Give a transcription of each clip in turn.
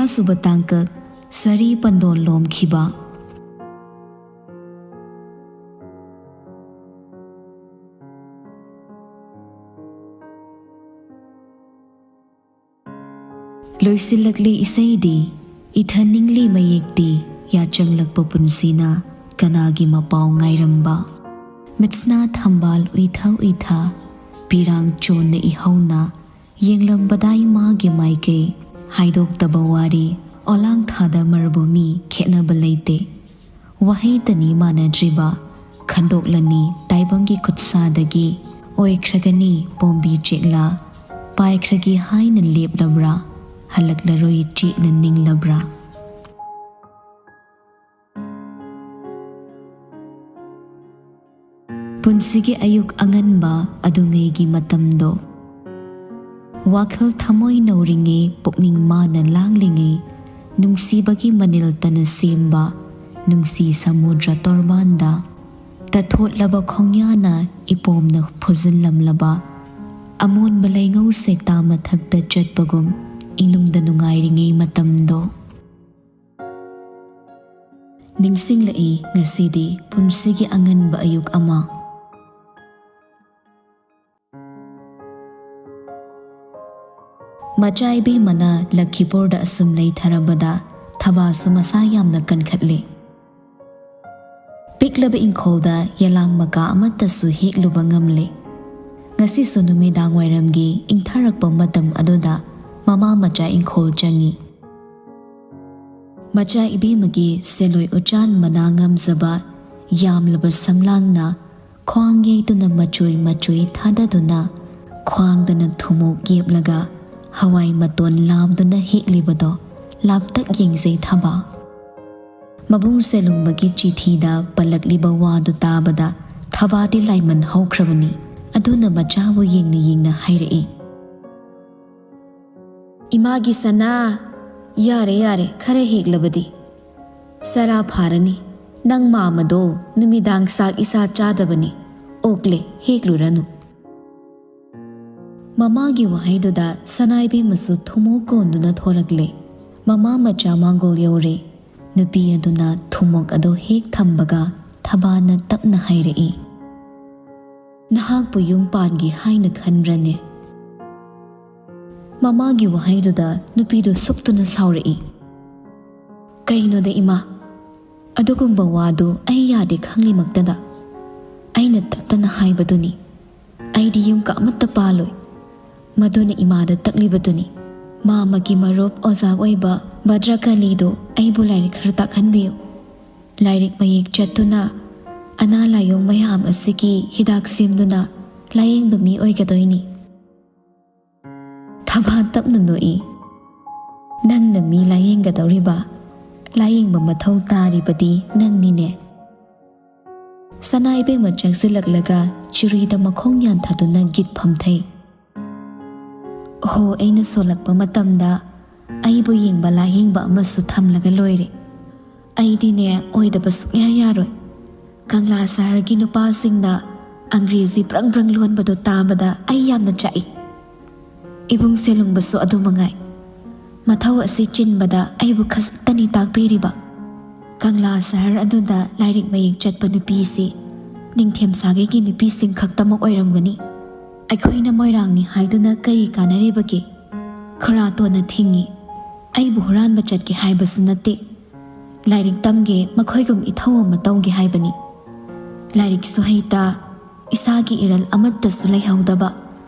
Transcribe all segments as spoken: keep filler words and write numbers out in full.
ꯇꯔꯥꯁꯨꯕ ꯇꯥꯡꯀꯛ, ꯁꯥꯔꯤ ꯄꯟꯗꯣꯟ ꯂꯣꯝꯈꯤꯕ꯫ ꯂꯣꯏꯁꯤꯜꯂꯛꯂꯤ ꯏꯁꯩꯗꯤ, ꯏꯊꯟ ꯅꯤꯡꯂꯤ ꯃꯌꯦꯛꯇꯤ, ꯌꯥꯆꯪꯂꯛꯄ ꯄꯨꯟꯁꯤꯅ ꯀꯅꯥꯒꯤ ꯃꯄꯥꯎ ꯉꯥꯏꯔꯝꯕ? ꯃꯤꯠꯁꯅꯥ ꯊꯝꯕꯥꯜ ꯎꯏꯊ ꯎꯏꯊ, ꯄꯤꯔꯥꯡ ꯆꯣꯟꯅ ꯏꯍꯧꯅ ꯌꯦꯡꯂꯝꯕꯗꯥꯏ ꯃꯥꯒꯤ ꯃꯥꯏꯀꯩ꯫ ꯍꯥꯏꯗꯣꯛꯇꯕ ꯋꯥꯔꯤ, ꯑꯣꯂꯥꯡ ꯊꯥꯗ ꯃꯔꯨꯕ ꯃꯤ ꯈꯦꯠꯅꯕ ꯂꯩꯇꯦ꯫ ꯋꯥꯍꯩꯇꯅꯤ ꯃꯥꯟꯅꯗ꯭ꯔꯤꯕ, ꯈꯟꯗꯣꯛꯂꯅꯤ ꯇꯥꯏꯕꯪꯒꯤ ꯈꯨꯠꯁꯥꯗꯒꯤ꯫ ꯑꯣꯏꯈ꯭ꯔꯒꯅꯤ ꯄꯣꯝꯕꯤ ꯆꯦꯛꯂꯥ, ꯄꯥꯏꯈ꯭ꯔꯒꯦ ꯍꯥꯏꯅ ꯂꯦꯞꯂꯕ꯭ꯔꯥ? ꯍꯜꯂꯛꯂꯔꯣꯏ ꯆꯦꯛꯅ ꯅꯤꯡꯂꯕ꯭ꯔꯥ? ꯄꯨꯟꯁꯤꯒꯤ ꯑꯌꯨꯛ ꯑꯉꯟꯕ ꯑꯗꯨꯉꯩꯒꯤ ꯃꯇꯝꯗꯣ꯫ ꯋꯥꯈꯜ ꯊꯃꯣꯏ ꯅꯧꯔꯤꯉꯩ, ꯄꯨꯛꯅꯤꯡ ꯃꯥꯅ ꯂꯥꯡꯂꯤꯉꯩ, ꯅꯨꯡꯁꯤꯕꯒꯤ ꯃꯅꯤꯜ ꯇꯅ ꯁꯦꯝꯕ ꯅꯨꯡꯁꯤ ꯁꯃꯨꯗ꯭ꯔ ꯇꯣꯔꯕꯥꯟꯗ, ꯇꯊꯣꯠꯂꯕ ꯈꯣꯡꯌꯥꯅ ꯏꯄꯣꯝꯅ ꯐꯨꯖꯤꯜꯂꯝꯂꯕ ꯑꯃꯣꯟꯕ ꯂꯩꯉꯧ ꯁꯦꯛꯇꯥ ꯃꯊꯛꯇ ꯆꯠꯄꯒꯨꯝ ꯏꯅꯨꯡꯗ ꯅꯨꯡꯉꯥꯏꯔꯤꯉꯩ ꯃꯇꯝꯗꯣ꯫ ꯅꯤꯡꯁꯤꯡꯂꯛꯏ ꯉꯁꯤꯗꯤ ꯄꯨꯟꯁꯤꯒꯤ ꯑꯉꯟꯕ ꯑꯌꯨꯛ ꯑꯃ꯫ ꯃꯆꯥ ꯏꯕꯦꯝꯃꯅ ꯂꯈꯤꯄꯨꯔꯗ ꯑꯁꯨꯝ ꯂꯩꯊꯔꯕꯗ ꯊꯕꯥꯁꯨ ꯃꯁꯥ ꯌꯥꯝꯅ ꯀꯟꯈꯠꯂꯦ꯫ ꯄꯤꯛꯂꯕ ꯏꯪꯈꯣꯜꯗ ꯌꯦꯂꯥꯡ ꯃꯀꯥ ꯑꯃꯠꯇꯁꯨ ꯍꯦꯛꯂꯨꯕ ꯉꯝꯂꯦ꯫ ꯉꯁꯤꯁꯨ ꯅꯨꯃꯤꯗꯥꯡ ꯋꯥꯏꯔꯝꯒꯤ ꯏꯪꯊꯔꯛꯄ ꯃꯇꯝ ꯑꯗꯨꯗ ꯃꯃꯥ ꯃꯆꯥ ꯏꯪꯈꯣꯜ ꯆꯪꯉꯤ꯫ ꯃꯆꯥ ꯏꯕꯦꯝꯃꯒꯤ ꯁꯦꯂꯣꯏ ꯎꯆꯥꯟ ꯃꯅꯥ ꯉꯝꯖꯕ ꯌꯥꯝꯂꯕ ꯁꯝꯂꯥꯡꯅ ꯈ꯭ꯋꯥꯡ ꯌꯩꯗꯨꯅ ꯃꯆꯣꯏ ꯃꯆꯣꯏ ꯊꯥꯗꯗꯨꯅ ꯈ꯭ꯋꯥꯡꯗꯅ ꯊꯨꯝꯃꯣꯛ ꯌꯦꯞꯂꯒ ꯍꯋꯥꯏ ꯃꯇꯣꯟ ꯂꯥꯝꯗꯨꯅ ꯍꯦꯛꯂꯤꯕꯗꯣ ꯂꯥꯞꯇꯛ ꯌꯦꯡꯖꯩ ꯊꯕꯥ꯫ ꯃꯕꯨꯡ ꯁꯦꯂꯨꯡꯕꯒꯤ ꯆꯤꯊꯤꯗ ꯄꯜꯂꯛꯂꯤꯕ ꯋꯥꯗꯨ ꯇꯥꯕꯗ ꯊꯕꯥꯗꯤ ꯂꯥꯏꯃꯟ ꯍꯧꯈ꯭ꯔꯕꯅꯤ꯫ ꯑꯗꯨꯅ ꯃꯆꯥꯕꯨ ꯌꯦꯡꯅ ꯌꯦꯡꯅ ꯍꯥꯏꯔꯛꯏ, "ꯏꯃꯥꯒꯤ ꯁꯅꯥ, ꯌꯥꯔꯦ ꯌꯥꯔꯦ, ꯈꯔ ꯍꯦꯛꯂꯕꯗꯤ ꯆꯔꯥ ꯐꯥꯔꯅꯤ꯫ ꯅꯪ ꯃꯥꯃꯗꯣ ꯅꯨꯃꯤꯗꯥꯡ ꯆꯥꯛ ꯏꯆꯥ ꯆꯥꯗꯕꯅꯤ꯫ ꯑꯣꯛꯂꯦ, ꯍꯦꯛꯂꯨꯔꯅꯨ"꯫ ꯃꯃꯥꯒꯤ ꯋꯥꯍꯩꯗꯨꯗ ꯁꯅꯥꯏꯕꯦꯝꯃꯁꯨ ꯊꯨꯝꯃꯣꯛ ꯀꯣꯟꯗꯨꯅ ꯊꯣꯔꯛꯂꯦ꯫ ꯃꯃꯥ ꯃꯆꯥ ꯃꯥꯡꯒꯣꯜ ꯌꯧꯔꯦ꯫ ꯅꯨꯄꯤ ꯑꯗꯨꯅ ꯊꯨꯝꯃꯣꯛ ꯑꯗꯨ ꯍꯦꯛ ꯊꯝꯕꯒ ꯊꯕꯥꯅ ꯇꯞꯅ ꯍꯥꯏꯔꯛꯏ, "ꯅꯍꯥꯛꯄꯨ ꯌꯨꯝ ꯄꯥꯟꯒꯦ ꯍꯥꯏꯅ ꯈꯟꯕ꯭ꯔꯅꯦ?" ꯃꯃꯥꯒꯤ ꯋꯥꯍꯩꯗꯨꯗ ꯅꯨꯄꯤꯗꯨ ꯁꯨꯛꯇꯨꯅ ꯁꯥꯎꯔꯛꯏ꯫ "ꯀꯩꯅꯣꯗ ꯏꯃꯥ, ꯑꯗꯨꯒꯨꯝꯕ ꯋꯥꯗꯨ ꯑꯩ ꯌꯥꯗꯦ ꯈꯪꯂꯤꯃꯛꯇꯗ ꯑꯩꯅ ꯇꯠꯇꯅ ꯍꯥꯏꯕꯗꯨꯅꯤ꯫ ꯑꯩꯗꯤ ꯌꯨꯝ ꯀ ꯑꯃꯠꯇ ꯄꯥꯜꯂꯣꯏ꯫ ꯃꯗꯨꯅ ꯏꯃꯥꯗ ꯇꯛꯂꯤꯕꯗꯨꯅꯤ꯫ ꯃꯥꯃꯒꯤ ꯃꯔꯨꯞ ꯑꯣꯖꯥ ꯑꯣꯏꯕ ꯚꯗ꯭ꯔꯀꯥꯂꯤꯗꯨ ꯑꯩꯕꯨ ꯂꯥꯏꯔꯤꯛ ꯈꯔ ꯇꯥꯛꯍꯟꯕꯤꯌꯨ꯫ ꯂꯥꯏꯔꯤꯛ ꯃꯌꯦꯛ ꯆꯠꯇꯨꯅ ꯑꯅꯥ ꯂꯥꯏꯌꯣꯡ ꯃꯌꯥꯝ ꯑꯁꯤꯒꯤ ꯍꯤꯗꯥꯛ ꯁꯦꯝꯗꯨꯅ ꯂꯥꯌꯦꯡꯕ ꯃꯤ ꯑꯣꯏꯒꯗꯣꯏꯅꯤ꯫" ꯊꯕꯥ ꯇꯞꯅ ꯅꯣꯛꯏ꯫ "ꯅꯪꯅ ꯃꯤ ꯂꯥꯌꯦꯡꯒꯗꯧꯔꯤꯕ, ꯂꯥꯌꯦꯡꯕ ꯃꯊꯧ ꯇꯥꯔꯤꯕꯗꯤ ꯅꯪꯅꯤꯅꯦ꯫" ꯁꯅꯥ ꯏꯕꯦꯝꯃ ꯆꯪꯁꯤꯜꯂꯛꯂꯒ ꯆꯨꯔꯤꯗ ꯃꯈꯣꯡ ꯌꯥꯟꯊꯗꯨꯅ ꯒꯤꯠ ꯐꯝꯊꯩ꯫ "ꯑꯣꯍꯣ, ꯑꯩꯅ ꯁꯣꯜꯂꯛꯄ ꯃꯇꯝꯗ ꯑꯩꯕꯨ ꯌꯦꯡꯕ ꯂꯥꯌꯦꯡꯕ ꯑꯃꯁꯨ ꯊꯝꯂꯒ ꯂꯣꯏꯔꯦ꯫ ꯑꯩꯗꯤꯅꯦ, ꯑꯣꯏꯗꯕ ꯁꯨꯛꯌꯥ ꯌꯥꯔꯣꯏ꯫ ꯀꯪꯂꯥ ꯁꯍꯔꯒꯤ ꯅꯨꯄꯥꯁꯤꯡꯅ ꯑꯪꯒ꯭ꯔꯦꯖꯤ ꯕ꯭ꯔꯪ ꯕ꯭ꯔꯪ ꯂꯣꯟꯕꯗꯣ ꯇꯥꯕꯗ ꯑꯩ ꯌꯥꯝꯅ ꯆꯥꯛꯏ꯫ ꯏꯕꯨꯡ ꯁꯦꯂꯨꯡꯕꯁꯨ ꯑꯗꯨ ꯃꯉꯥꯏ꯫ ꯃꯊꯧ ꯑꯁꯤ ꯆꯤꯟꯕꯗ ꯑꯩꯕꯨ ꯈꯖꯤꯛꯇꯅꯤ ꯇꯥꯛꯄꯤꯔꯤꯕ꯫ ꯀꯪꯂꯥ ꯁꯍꯔ ꯑꯗꯨꯗ ꯂꯥꯏꯔꯤꯛ ꯃꯌꯦꯛ ꯆꯠꯄ ꯅꯨꯄꯤꯁꯤ ꯅꯤꯡꯊꯦꯝ ꯁꯥꯒꯩꯒꯤ ꯅꯨꯄꯤꯁꯤꯡ ꯈꯛꯇꯃꯛ ꯑꯣꯏꯔꯝꯒꯅꯤ꯫ ꯑꯩꯈꯣꯏꯅ ꯃꯣꯏꯔꯥꯡꯅꯤ ꯍꯥꯏꯗꯨꯅ ꯀꯔꯤ ꯀꯥꯟꯅꯔꯤꯕꯒꯦ? ꯈꯨꯔꯥꯇꯣꯟꯅ ꯊꯤꯡꯉꯤ꯫ ꯑꯩꯕꯨ ꯍꯨꯔꯥꯟꯕ ꯆꯠꯀꯦ ꯍꯥꯏꯕꯁꯨ ꯅꯠꯇꯦ꯫ ꯂꯥꯏꯔꯤꯛ ꯇꯝꯒꯦ, ꯃꯈꯣꯏꯒꯨꯝ ꯏꯊꯧ ꯑꯃ ꯇꯧꯒꯦ ꯍꯥꯏꯕꯅꯤ꯫ ꯂꯥꯏꯔꯤꯛꯁꯨ ꯍꯩꯇ, ꯏꯁꯥꯒꯤ ꯏꯔꯜ ꯑꯃꯠꯇꯁꯨ ꯂꯩꯍꯧꯗꯕ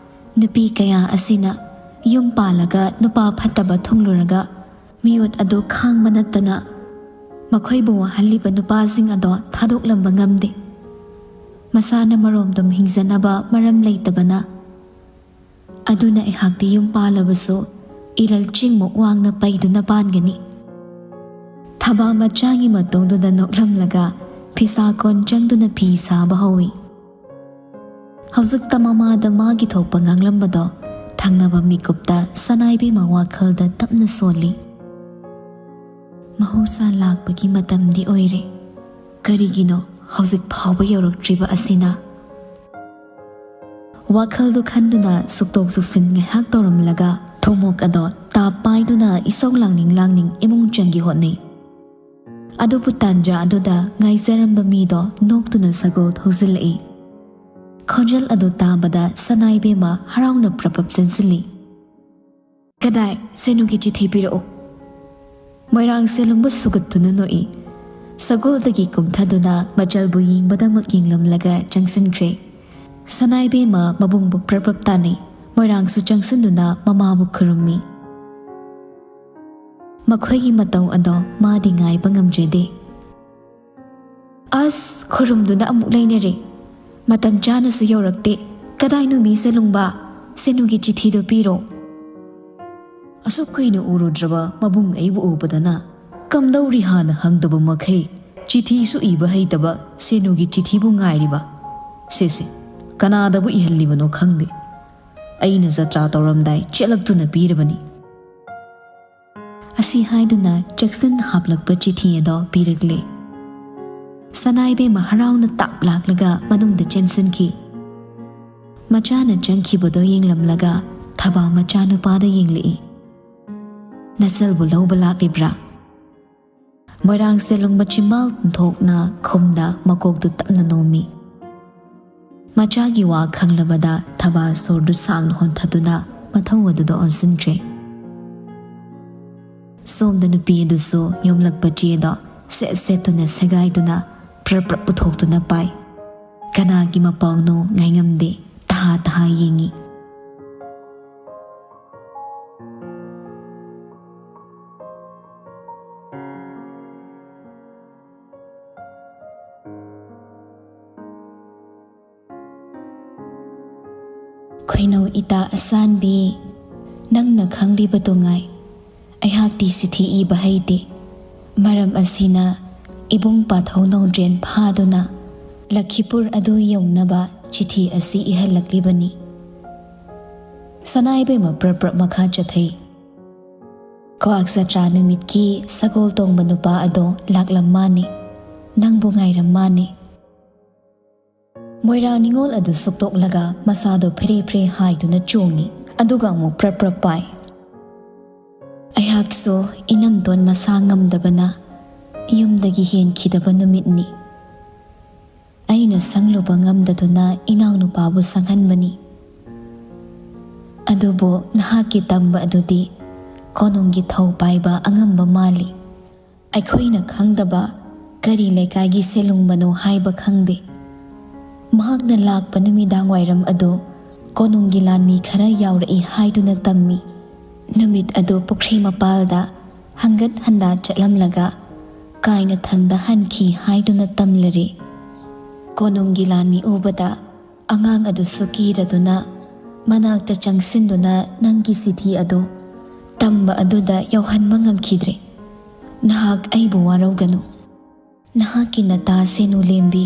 ꯅꯨꯄꯤ ꯀꯌꯥ ꯑꯁꯤꯅ ꯌꯨꯝ ꯄꯥꯜꯂꯒ ꯅꯨꯄꯥ ꯐꯠꯇꯕ ꯊꯨꯡꯂꯨꯔꯒ ꯃꯤꯑꯣꯠ ꯑꯗꯨ ꯈꯥꯡꯕ ꯅꯠꯇꯅ ꯃꯈꯣꯏꯕꯨ ꯋꯥꯍꯜꯂꯤꯕ ꯅꯨꯄꯥꯁꯤꯡ ꯑꯗꯣ ꯊꯥꯗꯣꯛꯂꯝꯕ ꯉꯝꯗꯦ꯫ ꯃꯁꯥꯅ ꯃꯔꯣꯝꯗꯣꯝ ꯍꯤꯡꯖꯅꯕ ꯃꯔꯝ ꯂꯩꯇꯕꯅ꯫ ꯑꯗꯨꯅ ꯑꯩꯍꯥꯛꯇꯤ ꯌꯨꯝ ꯄꯥꯜꯂꯕꯁꯨ ꯏꯔꯜ ꯆꯤꯡꯃꯨꯛ ꯋꯥꯡꯅ ꯄꯩꯗꯨꯅ ꯄꯥꯟꯒꯅꯤ꯫" ꯊꯕꯥ ꯃꯆꯥꯒꯤ ꯃꯇꯨꯡꯗꯨꯗ ꯅꯣꯛꯂꯝꯂꯒ ꯐꯤꯁꯥ ꯀꯣꯟ ꯆꯪꯗꯨꯅ ꯐꯤ ꯁꯥꯕ ꯍꯧꯏ꯫ ꯍꯧꯖꯤꯛꯇ ꯃꯃꯥꯗ ꯃꯥꯒꯤ ꯊꯣꯛꯄ ꯉꯥꯡꯂꯝꯕꯗꯣ ꯊꯪꯅꯕ ꯃꯤꯀꯨꯞꯇ ꯁꯅꯥꯏꯕꯦꯝꯃ ꯋꯥꯈꯜꯗ ꯇꯞꯅ ꯁꯣꯜꯂꯤ꯫ ꯃꯍꯧꯁꯥ ꯂꯥꯛꯄꯒꯤ ꯃꯇꯝꯗꯤ ꯑꯣꯏꯔꯦ꯫ ꯀꯔꯤꯒꯤꯅꯣ ꯍꯧꯖꯤꯛ ꯐꯥꯎꯕ ꯌꯧꯔꯛꯇ꯭ꯔꯤꯕ ꯑꯁꯤꯅ? ꯋꯥꯈꯜꯗꯨ ꯈꯟꯗꯨꯅ ꯁꯨꯛꯇꯣꯛ ꯁꯨꯛꯁꯤꯟ ꯉꯥꯏꯍꯥꯛ ꯇꯧꯔꯝꯂꯒ ꯊꯨꯝꯃꯣꯛ ꯑꯗꯣ ꯇꯥꯞ ꯄꯥꯏꯗꯨꯅ ꯏꯁꯧ ꯂꯥꯡꯅꯤꯡ ꯂꯥꯡꯅꯤꯡ ꯏꯃꯨꯡ ꯆꯪꯒꯦ ꯍꯣꯠꯅꯩ꯫ ꯑꯗꯨꯕꯨ ꯇꯥꯟꯖꯥ ꯑꯗꯨꯗ ꯉꯥꯏꯖꯔꯝꯕ ꯃꯤꯗꯣ ꯅꯣꯛꯇꯨꯅ ꯁꯒꯣꯜ ꯊꯧꯖꯤꯜꯂꯛꯏ꯫ ꯈꯣꯟꯖꯦꯜ ꯑꯗꯨ ꯇꯥꯕꯗ ꯁꯅꯥꯏꯕꯦꯝꯃ ꯍꯔꯥꯎꯅ ꯄ꯭ꯔꯞ ꯄ꯭ꯔꯞ ꯆꯦꯟꯁꯤꯜꯂꯤ꯫ "ꯀꯗꯥꯏ, ꯁꯦꯅꯨꯒꯤ ꯆꯤꯊꯤ ꯄꯤꯔꯛꯎ꯫" ꯃꯣꯏꯔꯥꯡ ꯁꯦꯂꯨꯡꯕ ꯁꯨꯒꯠꯇꯨꯅ ꯅꯣꯛꯏ꯫ ꯁꯒꯣꯜꯗꯒꯤ ꯀꯨꯝꯊꯗꯨꯅ ꯃꯆꯜꯕꯨ ꯌꯦꯡꯕꯗꯃꯛ ꯌꯦꯡꯂꯝꯂꯒ ꯆꯪꯁꯤꯟꯈ꯭ꯔꯦ꯫ ꯁꯅꯥꯏꯕꯦꯝꯃ ꯃꯕꯨꯡꯕꯨ ꯄ꯭ꯔꯞ ꯄ꯭ꯔꯞ ꯇꯥꯟꯅꯩ꯫ ꯃꯣꯏꯔꯥꯡꯁꯨ ꯆꯪꯁꯤꯟꯗꯨꯅ ꯃꯃꯥꯕꯨ ꯈꯨꯔꯨꯝꯃꯤ꯫ ꯃꯈꯣꯏꯒꯤ ꯃꯇꯧ ꯑꯗꯣ ꯃꯥꯗꯤ ꯉꯥꯏꯕ ꯉꯝꯖꯗꯦ꯫ "ꯑꯁ, ꯈꯨꯔꯨꯝꯗꯨꯅ ꯑꯃꯨꯛ ꯂꯩꯅꯔꯦ꯫ ꯃꯇꯝ ꯆꯥꯅꯁꯨ ꯌꯧꯔꯛꯇꯦ꯫ ꯀꯗꯥꯏꯅꯣ ꯃꯤ ꯁꯦꯂꯨꯡꯕ? ꯁꯦꯅꯨꯒꯤ ꯆꯤꯊꯤꯗꯣ ꯄꯤꯔꯣ꯫" ꯑꯁꯨꯛ ꯀꯨꯏꯅ ꯎꯔꯨꯗ꯭ꯔꯕ ꯃꯕꯨꯡ ꯑꯩꯕꯨ ꯎꯕꯗꯅ ꯀꯝꯗꯧꯔꯤ ꯍꯥꯟꯅ ꯍꯪꯗꯕ ꯃꯈꯩ, ꯆꯤꯊꯤꯁꯨ ꯏꯕ ꯍꯩꯇꯕ ꯁꯦꯅꯨꯒꯤ ꯆꯤꯊꯤꯕꯨ ꯉꯥꯏꯔꯤꯕ꯫ ꯁꯦ ꯁꯦ, ꯀꯅꯥꯗꯕꯨ ꯏꯍꯜꯂꯤꯕꯅꯣ ꯈꯪꯗꯦ꯫ ꯑꯩꯅ ꯖꯇ꯭ꯔꯥ ꯇꯧꯔꯝꯗꯥꯏ ꯆꯦꯜꯂꯛꯇꯨꯅ ꯄꯤꯔꯕꯅꯤ꯫ ꯑꯁꯤ ꯍꯥꯏꯗꯨꯅ ꯆꯦꯛꯁꯟ ꯍꯥꯞꯂꯛꯄ ꯆꯤꯊꯤ ꯑꯗꯣ ꯄꯤꯔꯛꯂꯦ꯫ ꯁꯅꯥꯏꯕꯦꯝꯃ ꯍꯔꯥꯎꯅ ꯇꯥꯞ ꯂꯥꯛꯂꯒ ꯃꯅꯨꯡꯗ ꯆꯦꯟꯁꯤꯟꯈꯤ꯫ ꯃꯆꯥꯅ ꯆꯪꯈꯤꯕꯗꯣ ꯌꯦꯡꯂꯝꯂꯒ ꯊꯕꯥ ꯃꯆꯥꯅꯨꯄꯥꯗ ꯌꯦꯡꯂꯛꯏ꯫ "ꯅꯆꯜꯕꯨ ꯂꯧꯕ ꯂꯥꯛꯂꯤꯕ꯭ꯔꯥ?" ꯃꯣꯏꯔꯥꯡ ꯁꯦꯂꯨꯡꯕ ꯆꯤꯝꯕꯥꯜ ꯇꯨꯝꯊꯣꯛꯅ ꯈꯨꯝꯗ ꯃꯀꯣꯛꯇꯨ ꯇꯞꯅ ꯅꯣꯝꯃꯤ꯫ ꯃꯆꯥꯒꯤ ꯋꯥ ꯈꯪꯂꯕꯗ ꯊꯕꯥ ꯁꯣꯔꯗꯨ ꯁꯥꯡꯅ ꯍꯣꯟꯊꯗꯨꯅ ꯃꯊꯧ ꯑꯗꯨꯗ ꯑꯣꯟꯁꯤꯟꯈ꯭ꯔꯦ꯫ ꯁꯣꯝꯗ ꯅꯨꯄꯤ ꯑꯗꯨꯁꯨ ꯌꯣꯝꯂꯛꯄ ꯆꯦꯗꯣ ꯁꯦꯠ ꯁꯦꯠꯇꯨꯅ ꯁꯦꯒꯥꯏꯗꯨꯅ ꯄ꯭ꯔꯞ ꯄ꯭ꯔꯞ ꯄꯨꯊꯣꯛꯇꯨꯅ ꯄꯥꯏ꯫ ꯀꯅꯥꯒꯤ ꯃꯄꯥꯎꯅꯣ ꯉꯥꯏꯉꯝꯗꯦ, ꯇꯍꯥ ꯇꯍꯥ ꯌꯦꯡꯉꯤ꯫ ꯈꯣꯏꯅꯧ ꯏꯇꯥ ꯑꯁꯥꯟꯕꯤ, ꯅꯪꯅ ꯈꯪꯂꯤꯕꯗꯨ ꯉꯥꯏ꯫ ꯑꯩꯍꯥꯛꯇꯤ ꯆꯤꯊꯤ ꯏꯕ ꯍꯩꯇꯦ꯫ ꯃꯔꯝ ꯑꯁꯤꯅ ꯏꯕꯨꯡ ꯄꯥꯊꯧ ꯅꯧꯗ꯭ꯔꯦꯟ ꯐꯥꯗꯨꯅ ꯂꯈꯤꯄꯨꯔ ꯑꯗꯨ ꯌꯧꯅꯕ ꯆꯤꯊꯤ ꯑꯁꯤ ꯏꯍꯜꯂꯛꯂꯤꯕꯅꯤ꯫ ꯁꯅꯥꯏꯕꯦꯝꯃ ꯄ꯭ꯔꯞ ꯄ꯭ꯔꯞ ꯃꯈꯥ ꯆꯠꯊꯩ꯫ ꯀ꯭ꯋꯥꯛ ꯖꯇ꯭ꯔꯥ ꯅꯨꯃꯤꯠꯀꯤ ꯁꯒꯣꯜ ꯇꯣꯡꯕ ꯅꯨꯄꯥ ꯑꯗꯣ ꯂꯥꯛꯂꯝ ꯃꯥꯅꯤ, ꯅꯪꯕꯨ ꯉꯥꯏꯔꯝ ꯃꯥꯅꯤ꯫ ꯃꯣꯏꯔꯥꯡ ꯅꯤꯉꯣꯜ ꯑꯗꯨ ꯁꯨꯛꯇꯣꯛꯂꯒ ꯃꯁꯥꯗꯣ ꯐꯦꯔꯦ ꯐꯦꯔꯦ ꯍꯥꯏꯗꯨꯅ ꯆꯣꯡꯉꯤ, ꯑꯗꯨꯒ ꯑꯃꯨꯛ ꯄ꯭ꯔꯞ ꯄ꯭ꯔꯞ ꯄꯥꯏ꯫ ꯆꯥꯛꯁꯨ ꯏꯅꯝꯇꯣꯟ ꯃꯁꯥ ꯉꯝꯗꯕꯅ ꯌꯨꯝꯗꯒꯤ ꯍꯦꯟꯈꯤꯗꯕ ꯅꯨꯃꯤꯠꯅꯤ꯫ ꯑꯩꯅ ꯁꯪꯂꯨꯕ ꯉꯝꯗꯗꯨꯅ ꯏꯅꯥꯎꯅꯨꯄꯥꯕꯨ ꯁꯪꯍꯟꯕꯅꯤ꯫ ꯑꯗꯨꯕꯨ ꯅꯍꯥꯛꯀꯤ ꯇꯝꯕ ꯑꯗꯨꯗꯤ ꯀꯣꯅꯨꯡꯒꯤ ꯊꯧ ꯄꯥꯏꯕ ꯑꯉꯝꯕ ꯃꯥꯜꯂꯤ꯫ ꯑꯩꯈꯣꯏꯅ ꯈꯪꯗꯕ ꯀꯔꯤ ꯂꯩꯀꯥꯏꯒꯤ ꯁꯦꯂꯨꯡꯕꯅꯣ ꯍꯥꯏꯕ ꯈꯪꯗꯦ꯫ ꯃꯍꯥꯛꯅ ꯂꯥꯛꯄ ꯅꯨꯃꯤꯗꯥꯡ ꯋꯥꯏꯔꯝ ꯑꯗꯨ ꯀꯣꯅꯨꯡꯒꯤ ꯂꯥꯟꯃꯤ ꯈꯔ ꯌꯥꯎꯔꯛꯏ ꯍꯥꯏꯗꯨꯅ ꯇꯝꯃꯤ꯫ ꯅꯨꯃꯤꯠ ꯑꯗꯨ ꯄꯨꯈ꯭ꯔꯤ ꯃꯄꯥꯜꯗ ꯍꯪꯒꯠ ꯍꯟꯗꯥ ꯆꯠꯂꯝꯂꯒ ꯀꯥꯏꯅꯊꯪꯗ ꯍꯟꯈꯤ ꯍꯥꯏꯗꯨꯅ ꯇꯝꯂꯔꯤ꯫ ꯀꯣꯅꯨꯡꯒꯤ ꯂꯥꯟꯃꯤ ꯎꯕꯗ ꯑꯉꯥꯡ ꯑꯗꯨꯁꯨ ꯀꯤꯔꯗꯨꯅ ꯃꯅꯥꯛꯇ ꯆꯪꯁꯤꯟꯗꯨꯅ ꯅꯪꯒꯤ ꯆꯤꯊꯤ ꯑꯗꯨ ꯇꯝꯕ ꯑꯗꯨꯗ ꯌꯧꯍꯟꯕ ꯉꯝꯈꯤꯗ꯭ꯔꯦ꯫ ꯅꯍꯥꯛ ꯑꯩꯕꯨ ꯋꯥꯔꯧꯒꯅꯨ꯫ ꯅꯍꯥꯛꯀꯤ ꯅꯇꯥ ꯁꯦꯅꯨ ꯂꯦꯝꯕꯤ꯫